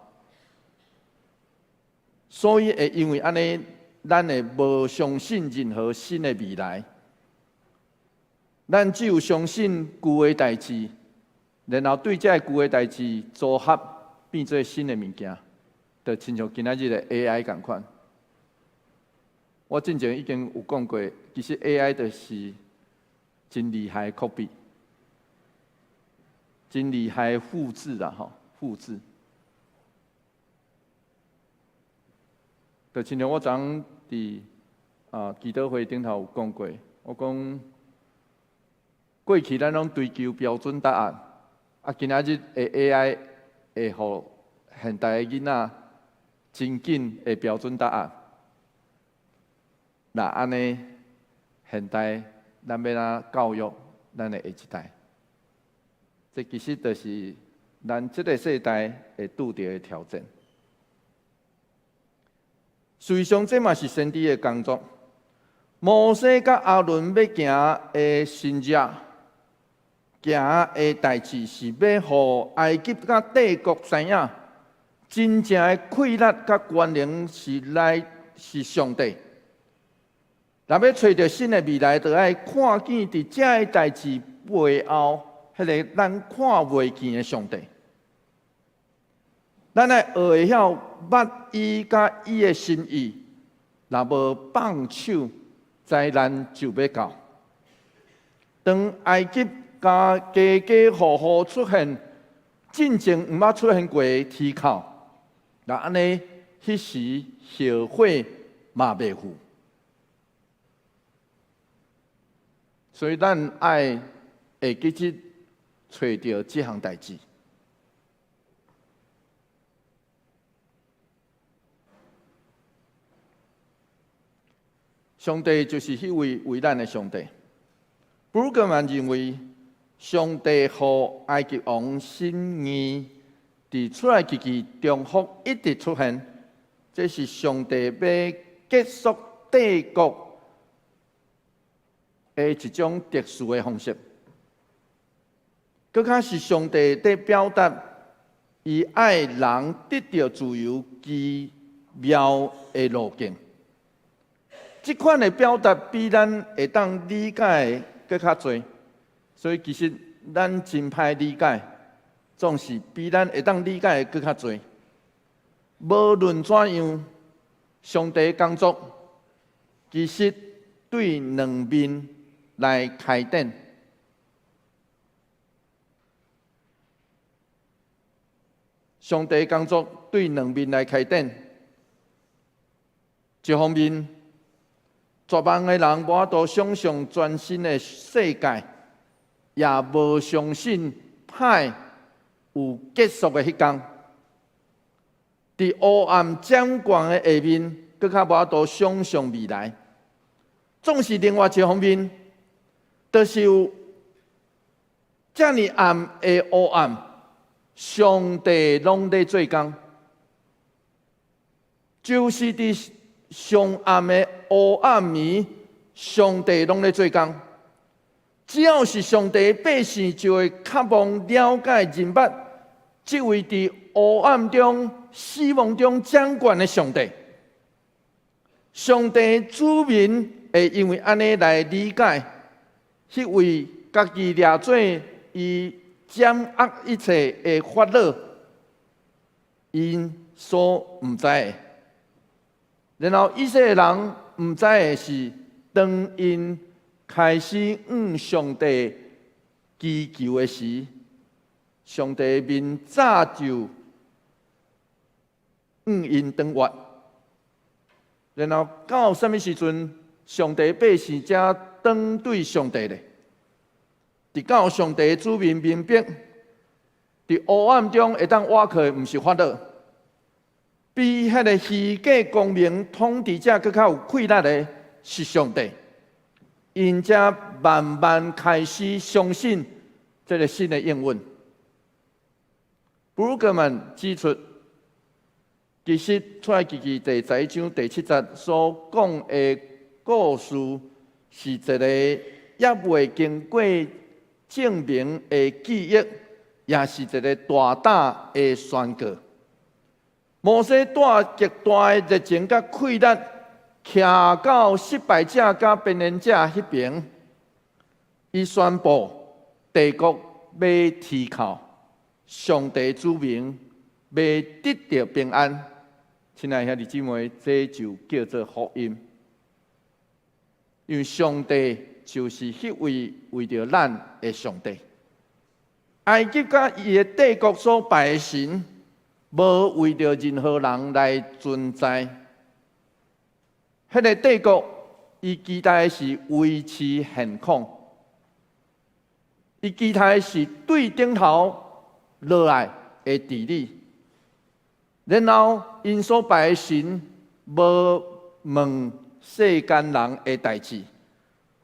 所以會因為按呢，咱會無相信任何新的未來。咱只有相信舊的代誌，然後對這個舊的代誌組合變做新的物件，就親像今仔日的 AI 仝款。我之前已經有講過，其實 AI 就是真厲害的 copy，真厲害的複製啦，吼，複製。就親像我昨昏佇祈禱會頂頭有講過，我講過去咱攏追求標準答案，今仔日的 AI 會予現代的囡仔真緊的標準答案。若按呢，現代咱欲按怎教育咱的下一代？這其實就是咱這个世代會拄著的挑戰。事實上，這嘛是先知的工作。摩西佮亞倫欲行的神蹟，行的代誌是欲予埃及佮帝國知影，真正的氣力佮權能是來是上帝。若欲揣著新的未來，就愛看見佇這个代誌背後，彼个咱看袂見的上帝。咱愛學會曉捌伊佮伊的心意，若無放手，災難就欲到。當埃及家家家戶戶出現進前毋捌出現過的啼哭，若按呢，彼時後悔嘛袂赴。所以咱愛會記得揣著這項代誌。上帝就是彼位為咱的上帝。布魯格曼認為，上帝予埃及王心硬，佇出埃及記重複一直出現，這是上帝欲結束帝國的一種特殊的方式。閣較是上帝佇表達伊愛人得著自由奇妙的路徑。這款的表達比咱會當理解的閣較濟，所以其實咱真歹理解，總是比咱會當理解的閣較濟。無論怎樣，上帝工作其實對兩面來開展。上帝工作對兩面來開展，一方面，絕望的人無法度想像全新的世界，也無相信歹有結束的彼天。佇黑暗掌權的下面，閣較無法度想像未來。總是另外一方面，就是有遮爾暗的黑暗，上帝攏咧做工，就是佇上暗的黑暗暝，上帝攏咧做工。只要是上帝的百姓，就會渴望了解認捌這位佇黑暗中、死亡中掌權的上帝。上帝子民會因為按呢來理解，彼位家己掠做伊掌握一切的法老，𪜶所毋知的。然後以色列人毋知的是，當𪜶開始向上帝祈求的時，上帝面早就向𪜶轉越。然後到啥物時陣，上帝百姓才轉對上帝咧？直到上帝子民明白，佇黑暗中會當倚靠的毋是法老，比彼个虛假光明統治者閣較有氣力的是上帝。𪜶才慢慢開始相信這个新的應允。布魯格曼指出，其實出埃及記第十一章第七節所講的故事，是一个猶未經過證明的記憶，也是一个大膽的宣告。摩西帶極大的熱情佮氣力，徛到失敗者佮邊緣者彼爿，伊宣布帝國欲提靠上帝子民，欲得著平安。親愛兄弟姊妹，這就叫做福音。因為上帝就是彼位為著咱的上帝。埃及佮伊的帝國所拜的神，無為著任何人來存在。彼個帝國，伊期待的是維持現況，伊期待的是對頂頭落來的治理。然後，𪜶所拜的神無問世間人的代誌，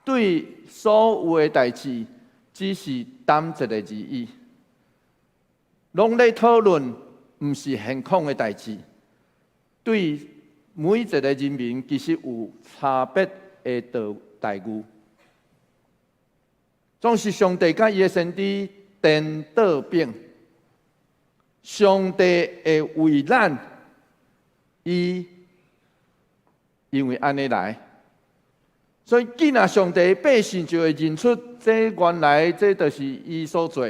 對所有的代誌只是等一下而已。攏咧討論，毋是現況的代誌，對每一個人民其實有差別的待遇。總是上帝佮伊的先知顛倒反，上帝會為咱，伊因為按呢來，所以見若上帝百姓就會認出，這原來這就是伊所做。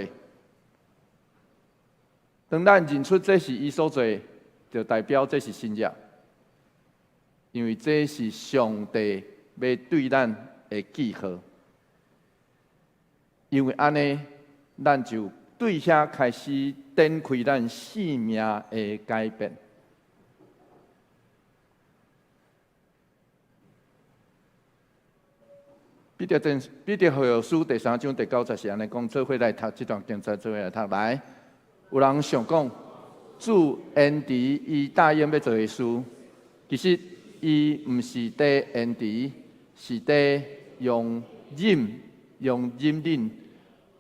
當咱認出這是伊所做，就代表這是新約，因為這是上帝欲對咱的記號。因為按呢，咱就對遐開始展開咱生命的改變。彼得前彼得後書第三章第九節是按呢講，做伙來讀這段經節，做伙來讀來。有人想講，主延遲伊答應欲做的事，其實伊毋是佇延遲，是佇容忍、用忍忍，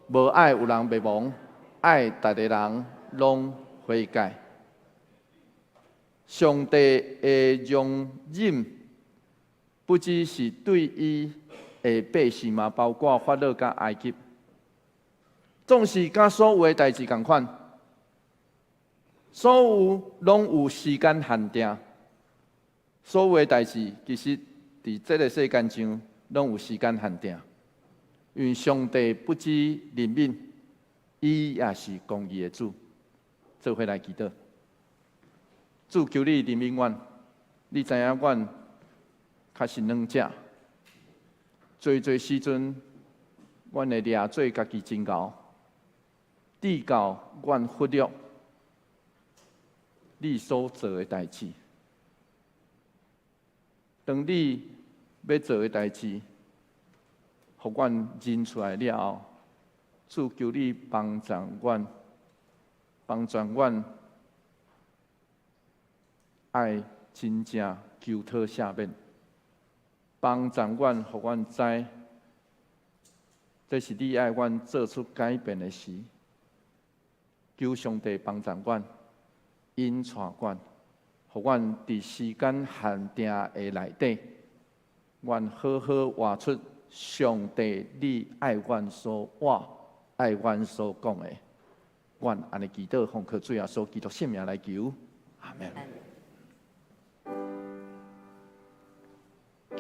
無愛有人滅亡，愛逐个人攏悔改。上帝的容忍，不只是對伊的百姓嘛，包括法老佮埃及，總是佮所有的代誌仝款，所有攏有時間限定。所有的代誌其實佇這个世間上攏有時間限定，因為上帝不只憐憫，伊也是公義的主。做伙來祈禱，主求你憐憫阮，你知影阮較是軟者。濟濟時陣，阮會掠做家己真𠢕，直到阮忽略你所做的代誌。當你欲做的代誌，予阮認出來了後，主求你幫助阮，幫助阮愛真正求討赦免。幫助阮，予阮知，這是你愛阮做出改變的時。求上帝幫助阮，引帶阮，予阮佇時間限定的內底，阮好好活出上帝你愛阮所活、愛阮所講的。阮按呢祈禱，奉靠主耶穌基督聖名來求，阿們。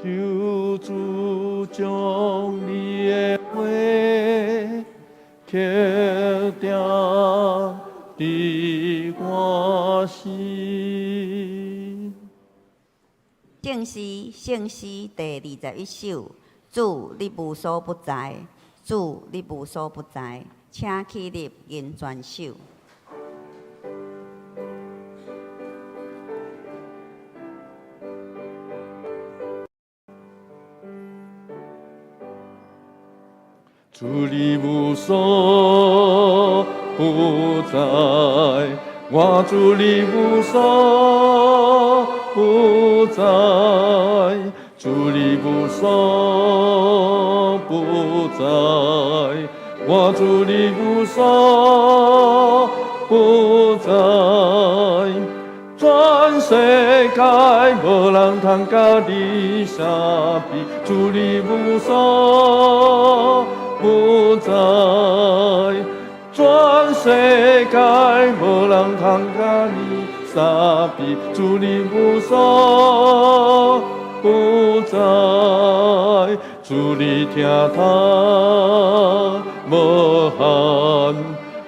求主將你的話刻定佇我心。聖詩，聖詩第21首，主你無所不在，主你無所不在，請起立吟全首。主你無所不在，我主你無所不在，主你無所不在，我主你無所不在，全世界無人通佮你相比，主你無所不在，全世界無人通佮你相比，主你無所不在，主你疼他无限，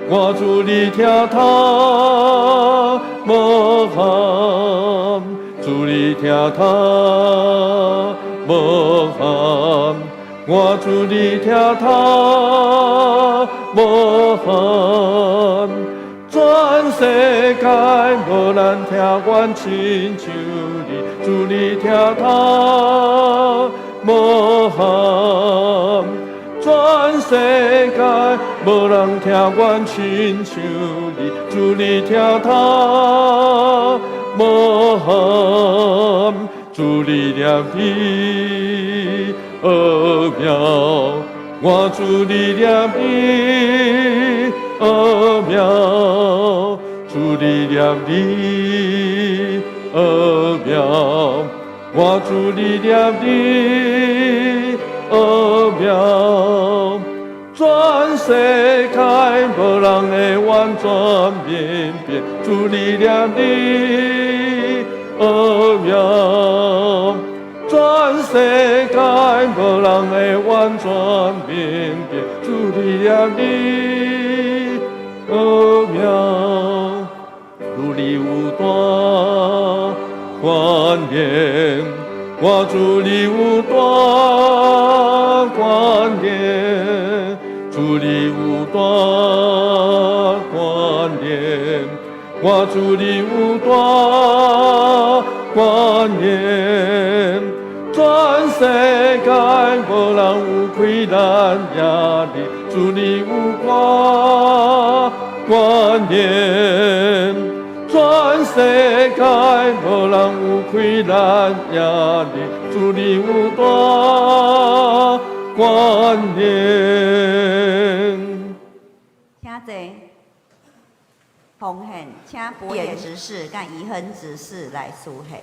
我主你疼他无限，主你疼他无限，我主你疼他无限。全世界無人疼阮親像你，主你疼他無限。全世界無人疼阮親像你，主你疼他無限。主你憐憫奧妙，我主你憐憫奧妙，主你憐憫奧妙，我主你憐憫奧妙。全世界無人會完全明白，主你憐憫奧妙。全世界無人會完全明白，主你憐憫奧妙。主你有大關聯，我主你有大關聯，主你有大關聯，我主你有大關聯。全世界無人有虧難贏你，主你有關聯。全世界無人有虧難贏你，主你有大關聯。請坐。奉獻，請博言執事佮宜亨執事來司獻。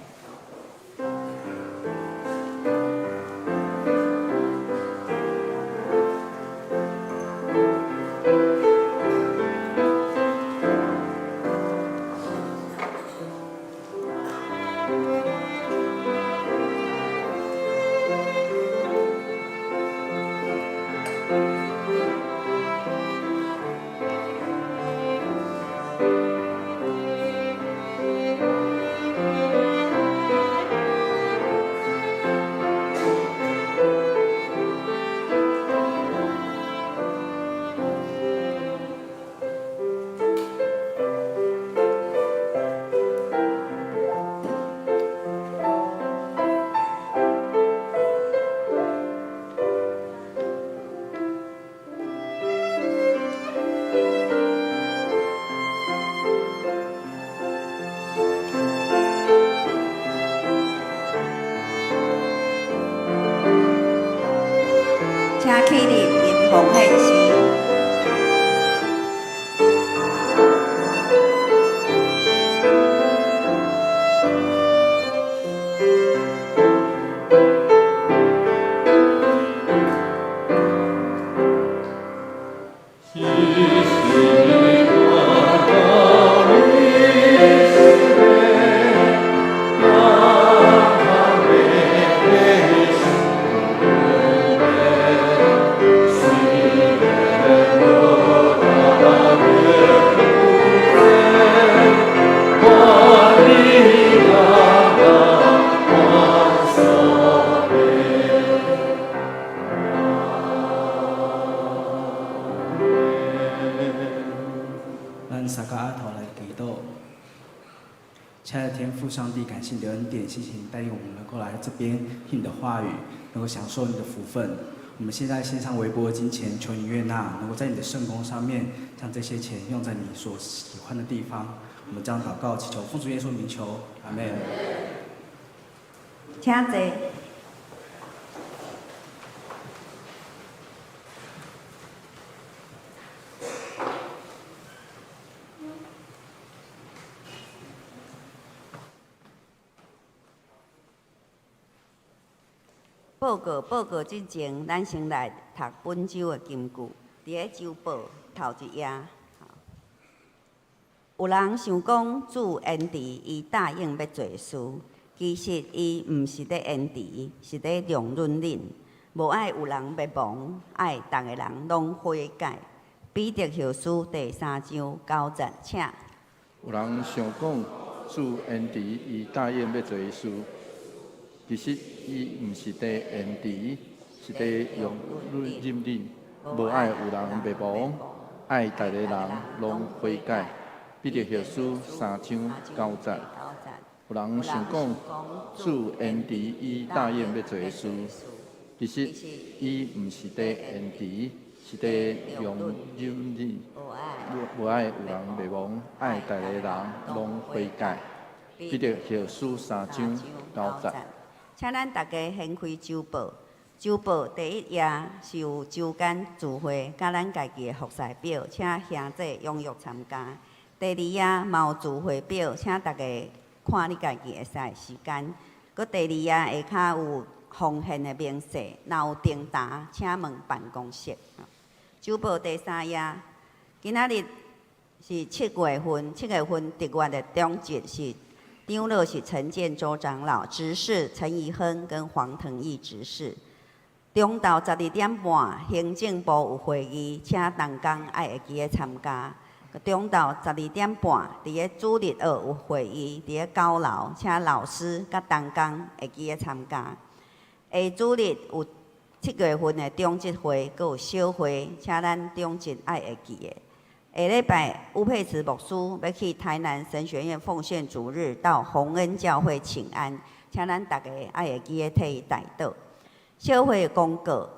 請起立吟奉獻詩。其實我到你身邊，當他的身邊，雖然無他的不在，我的阿爸我所在。咱三个阿頭來祈禱。親愛的天父上帝，感謝你的恩典，謝謝你帶領我們能夠來這邊聽你的話語，能夠享受你的福分。我們現在獻上微薄的金錢，求你悅納，能夠在你的聖工上面將這些錢用在你所喜歡的地方。我們這樣禱告，祈求奉主耶穌名求，阿門。請坐。報告之前，咱先來讀本週的金句。佇咧週報頭一頁，有人想講主延遲伊答應欲做事，其實伊毋是咧延遲，是咧容忍恁，無愛有人滅亡，愛逐个人攏悔改。彼得後書第三章九節，請。有人想講，主延遲伊答應欲做的事，其實伊毋是佇延遲，是佇容忍恁，無愛有人滅亡，愛逐个人攏悔改。彼得後書三章九節。有人想講，主延遲伊答應欲做的事，其實伊毋是佇延遲，是佇容忍恁，無愛有人滅亡，愛逐個人攏悔改。彼得後書三章九節。請咱大家掀開週報。週報第一頁是有週間聚會，佮咱家己的服侍表，請兄弟踴躍參加。第二頁嘛有聚會表，請大家看你家己會使的時間。閣第二頁下跤有奉獻的明細，若有訂單，請問辦公室。週報第三頁，今仔日是七月份，七月份特月的長執是長老是陳建州長老，執事陳怡亨跟黃騰義執事。中晝12點半，行政部有會議，請同工愛會記得參加。中晝十二點半，佇个主日學有會議，佇个九樓，請老師佮同工會記得參加。下主日有七月份的長執會，閣有小會，請咱長執愛會記得。下禮拜烏佩慈牧師欲去台南神學院奉獻主日，到宏恩教會請安，請咱逐家愛會記得替伊代禱。小會公告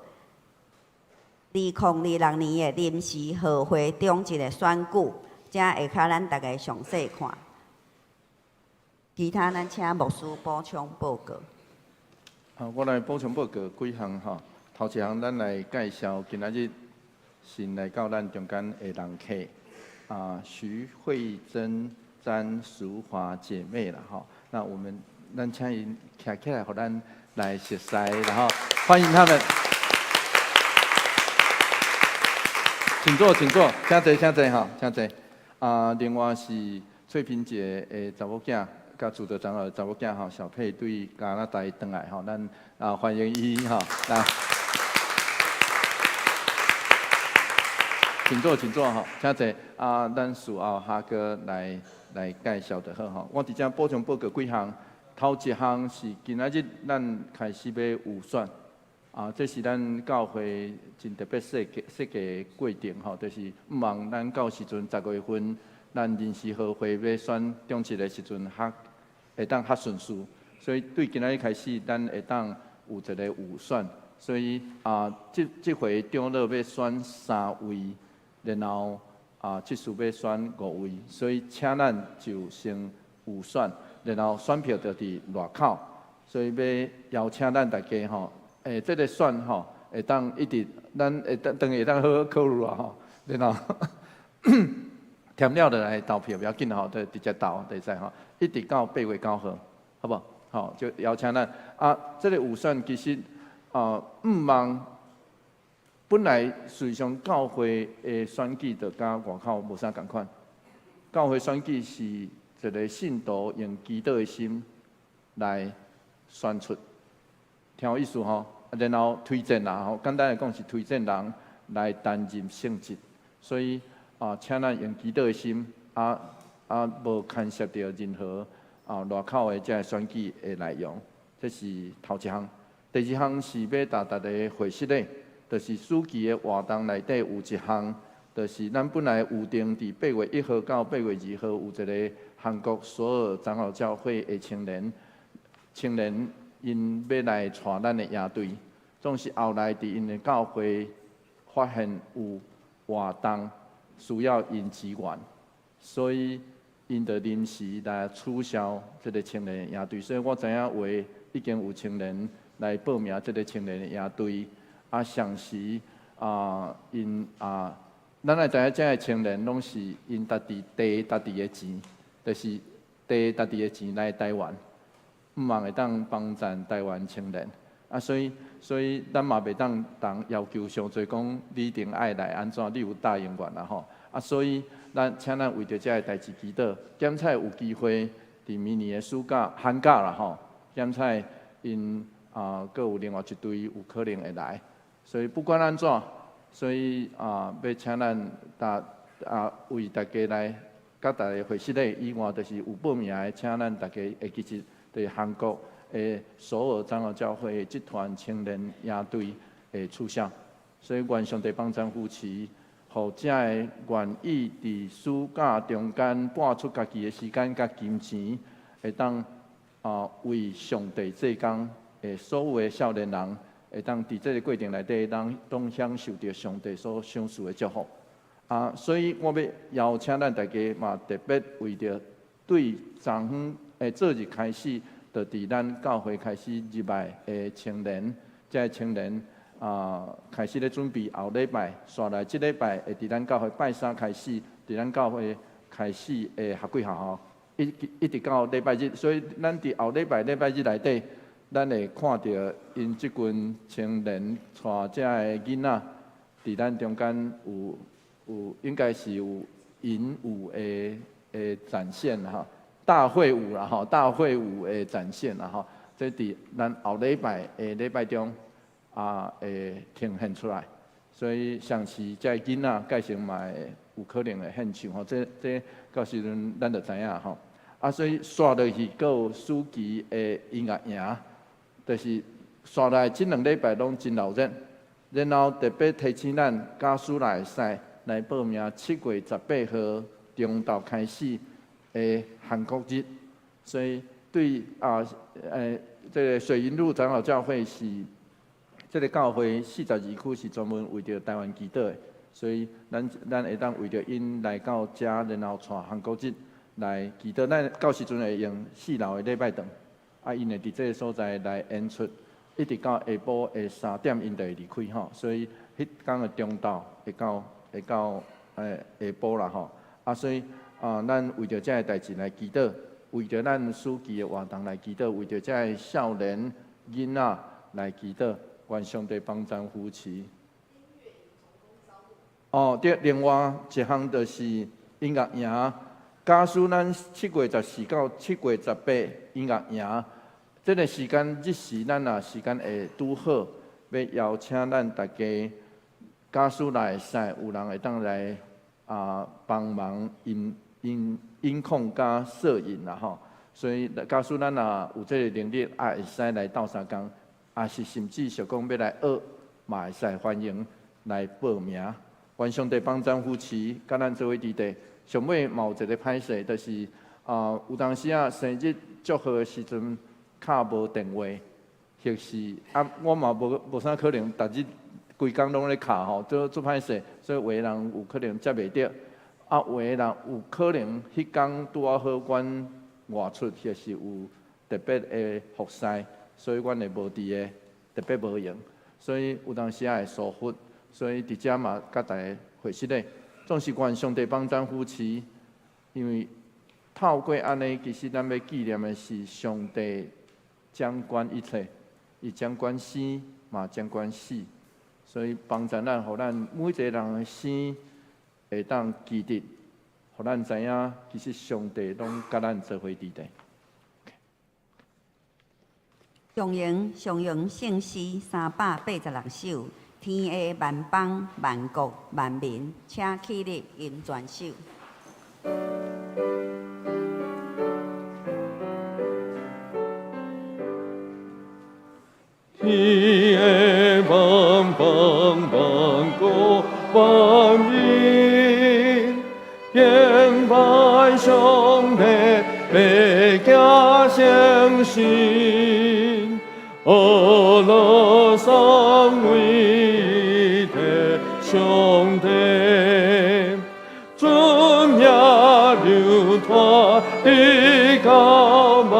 ，2026年的臨時合會長執的選舉，這下跤咱逐家詳細看。其他咱請牧師補充報告。好，我來補充報告幾項吼。頭一項，咱來介紹今仔日新來到咱中間的人客，啊，徐慧珍、詹淑華姐妹啦吼。那我們咱請𪜶徛起來，予咱來熟似，然後歡迎他們。請坐，請坐，請坐，請坐，吼，請坐。啊，另外是翠萍姐的查某囝，佮主德長老的查某囝吼，小佩對加拿大轉來吼，咱啊歡迎伊吼，來。請坐，請坐吼，請坐。啊，咱事後哈哥來來介紹就好吼。我佇遮補充報告幾項，頭一項是今仔日咱開始欲預選，啊，這是咱教會真特別設計設計的過程吼，就是毋茫咱到時陣十月份，咱臨時合會欲選長執的時陣，較會當較順序。所以對今仔日開始，咱會當有一個預選。所以啊，這這回長老欲選三位。然後啊，執事欲選五位，所以請咱就先預選，然後選票就佇外口，所以欲邀請咱大家吼，欸，這個選吼會當一直，咱會當當會當好好考慮啊吼，然後填了就來投票，不要緊吼，就直接投就會使吼，一直到8月9號，好無？好，就邀請咱啊，這個預選其實啊，毋茫。本來事實上教會的選舉就佮外口無啥仝款。教會選舉是一個信徒用祈禱的心來選出，聽有意思吼？然後推薦人吼，簡單來講是推薦人來擔任聖職。所以啊，請咱用祈禱的心，啊啊，無牽涉著任何啊外口的這个選舉的內容。這是頭一項。第二項是欲共大家回釋的。就是暑期的活動內底有一項，就是咱本來預定佇8月1號到8月2號有一个韓國首爾長老教會的青年，青年𪜶欲來帶咱的營隊，總是後來佇𪜶的教會發現有活動需要𪜶支援，所以𪜶就臨時來取消這个青年營隊。所以我知影有的已經有青年來報名這个青年營隊。啊，同時啊，𪜶啊，咱愛知影，這个青年攏是𪜶家己提家己的錢，就是提家己的錢來台灣，毋茫會當幫贊台灣青年。啊，所以，所以咱嘛袂當當要求傷濟，講你一定愛來按怎，你有答應我啦吼。啊，所以咱請咱為著這个代誌祈禱，檢採有機會佇明年的暑假、寒假啦吼，检采𪜶啊，阁有另外一队有可能會來，所以不管按怎，所以啊，欲請咱大啊為大家來佮大家會室咧以外，就是有報名的，請咱大家會記得，佇韓國的首爾長老教會這團青年營隊會取消，所以願上帝幫贊扶持，予遮个願意佇暑假中間撥出家己的時間佮金錢，會當啊為上帝做工的所有的少年人，會當佇這个過程內底，當攏享受著上帝所賞賜的祝福。啊，所以我欲邀請咱大家嘛，特別為著對昨昏的昨日開始，就佇咱教會開始入來的青年，這个青年啊，開始咧準備後禮拜，紲來這禮拜會佇咱教會拜三開始，佇咱教會開始的學幾校吼，一一直到禮拜日，所以咱佇後禮拜禮拜日內底，咱會看著𪜶這群青年帶遮个囡仔，佇咱中間有應該是有引舞的的展現哈，大會舞啦吼，大會舞的展現啦吼，這佇咱後禮拜的禮拜中啊會呈現出來，所以相信這个囡仔屆時嘛會有可能會獻唱吼，這這到時陣咱就知影吼。啊，所以紲落去閣有暑期的音樂營，就是紲來這兩禮拜攏真鬧熱，然後特別提醒咱假使若會使來報名7月18號中晝開始的韓國日，所以對啊，這个水銀路長老教會是這个教會42區是專門為著台灣祈禱的，所以咱咱會當為著𪜶來到遮，然後帶韓國日來祈禱。咱到時陣會用四樓的禮拜堂，啊，𪜶會佇這个所在來演出，一直到下晡的3點，𪜶就會離開吼。所以彼工的中晝會到會到下晡啦吼。啊，所以啊，咱為著這个代誌來祈禱，為著咱暑期的活動來祈禱，為著這个少年囡仔來祈禱，願上帝幫贊扶持。哦，對，另外一項就是音樂營，假使咱7月14到7月18音樂營，這个時間日時咱若時間會拄好，欲邀請咱大家，假使若會使，有人會當來啊幫忙音音音控佮攝影啦吼。所以假使咱若有這个能力，也會使來鬥相共，抑是甚至想講欲來學，嘛會使歡迎來報名。願上帝幫贊扶持，佮咱做伙佇佇。上尾嘛有一个歹勢，就是啊，有當時啊生日祝賀的時陣敲無電話，或是啊，我嘛無無啥可能，逐日規工攏咧敲吼，做做歹勢，所以有的人有可能接袂著，啊，有的人有可能彼工拄仔好阮外出，或是有特別的服侍，所以阮會無佇个特別無閒，所以有當時仔會疏忽，所以佇遮嘛佮大家回釋咧，總是願上帝幫贊扶持，因為透過按呢，其實咱欲紀念的是上帝掌管一切，伊掌管生嘛掌管死，所以幫助咱，予咱每一个人的生會當記得，予咱知影，其實上帝攏佮咱做伙佇佇。上榮上榮聖詩386首，天下萬邦萬國萬民，請起立吟全首。天下萬邦萬國萬民，敬拜上帝，百家相信，阿樂三位的上帝，尊名流傳直到萬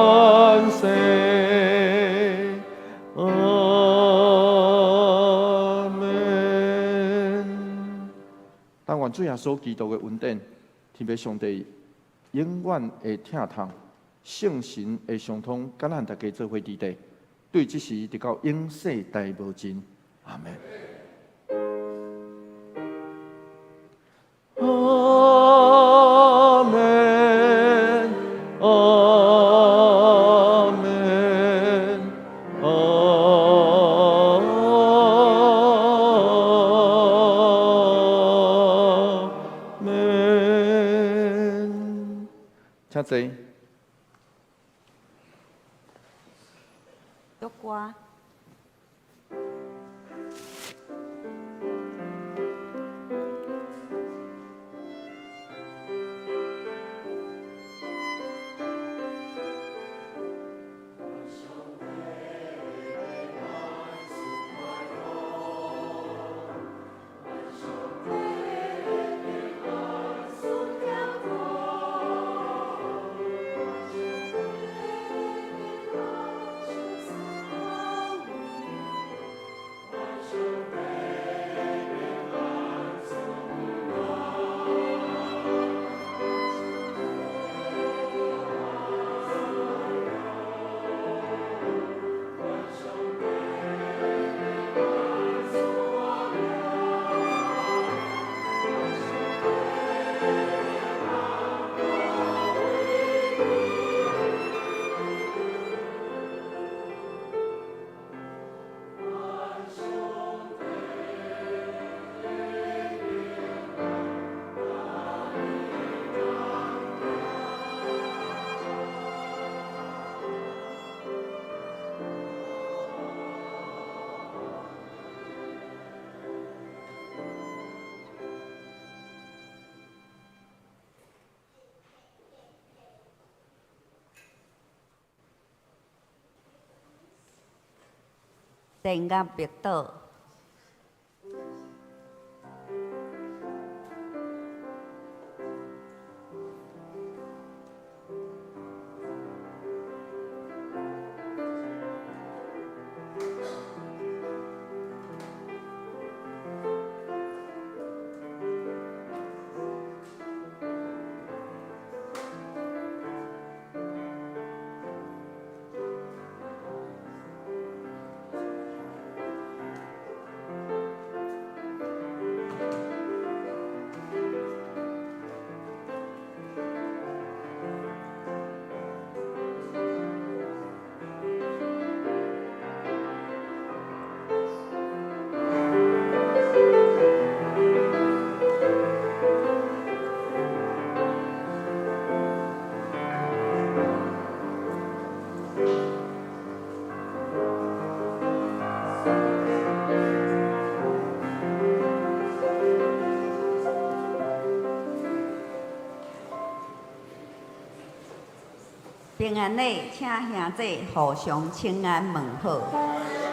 世。阿門。但願主耶穌基督的恩典，天父上帝永遠的疼痛，聖神的相通，佮咱大家做伙佇佇，對這時直到永世代無盡。阿門。阿門，阿門。請坐。祝歌。電樂默禱。平安禮，請兄弟互相請安問好。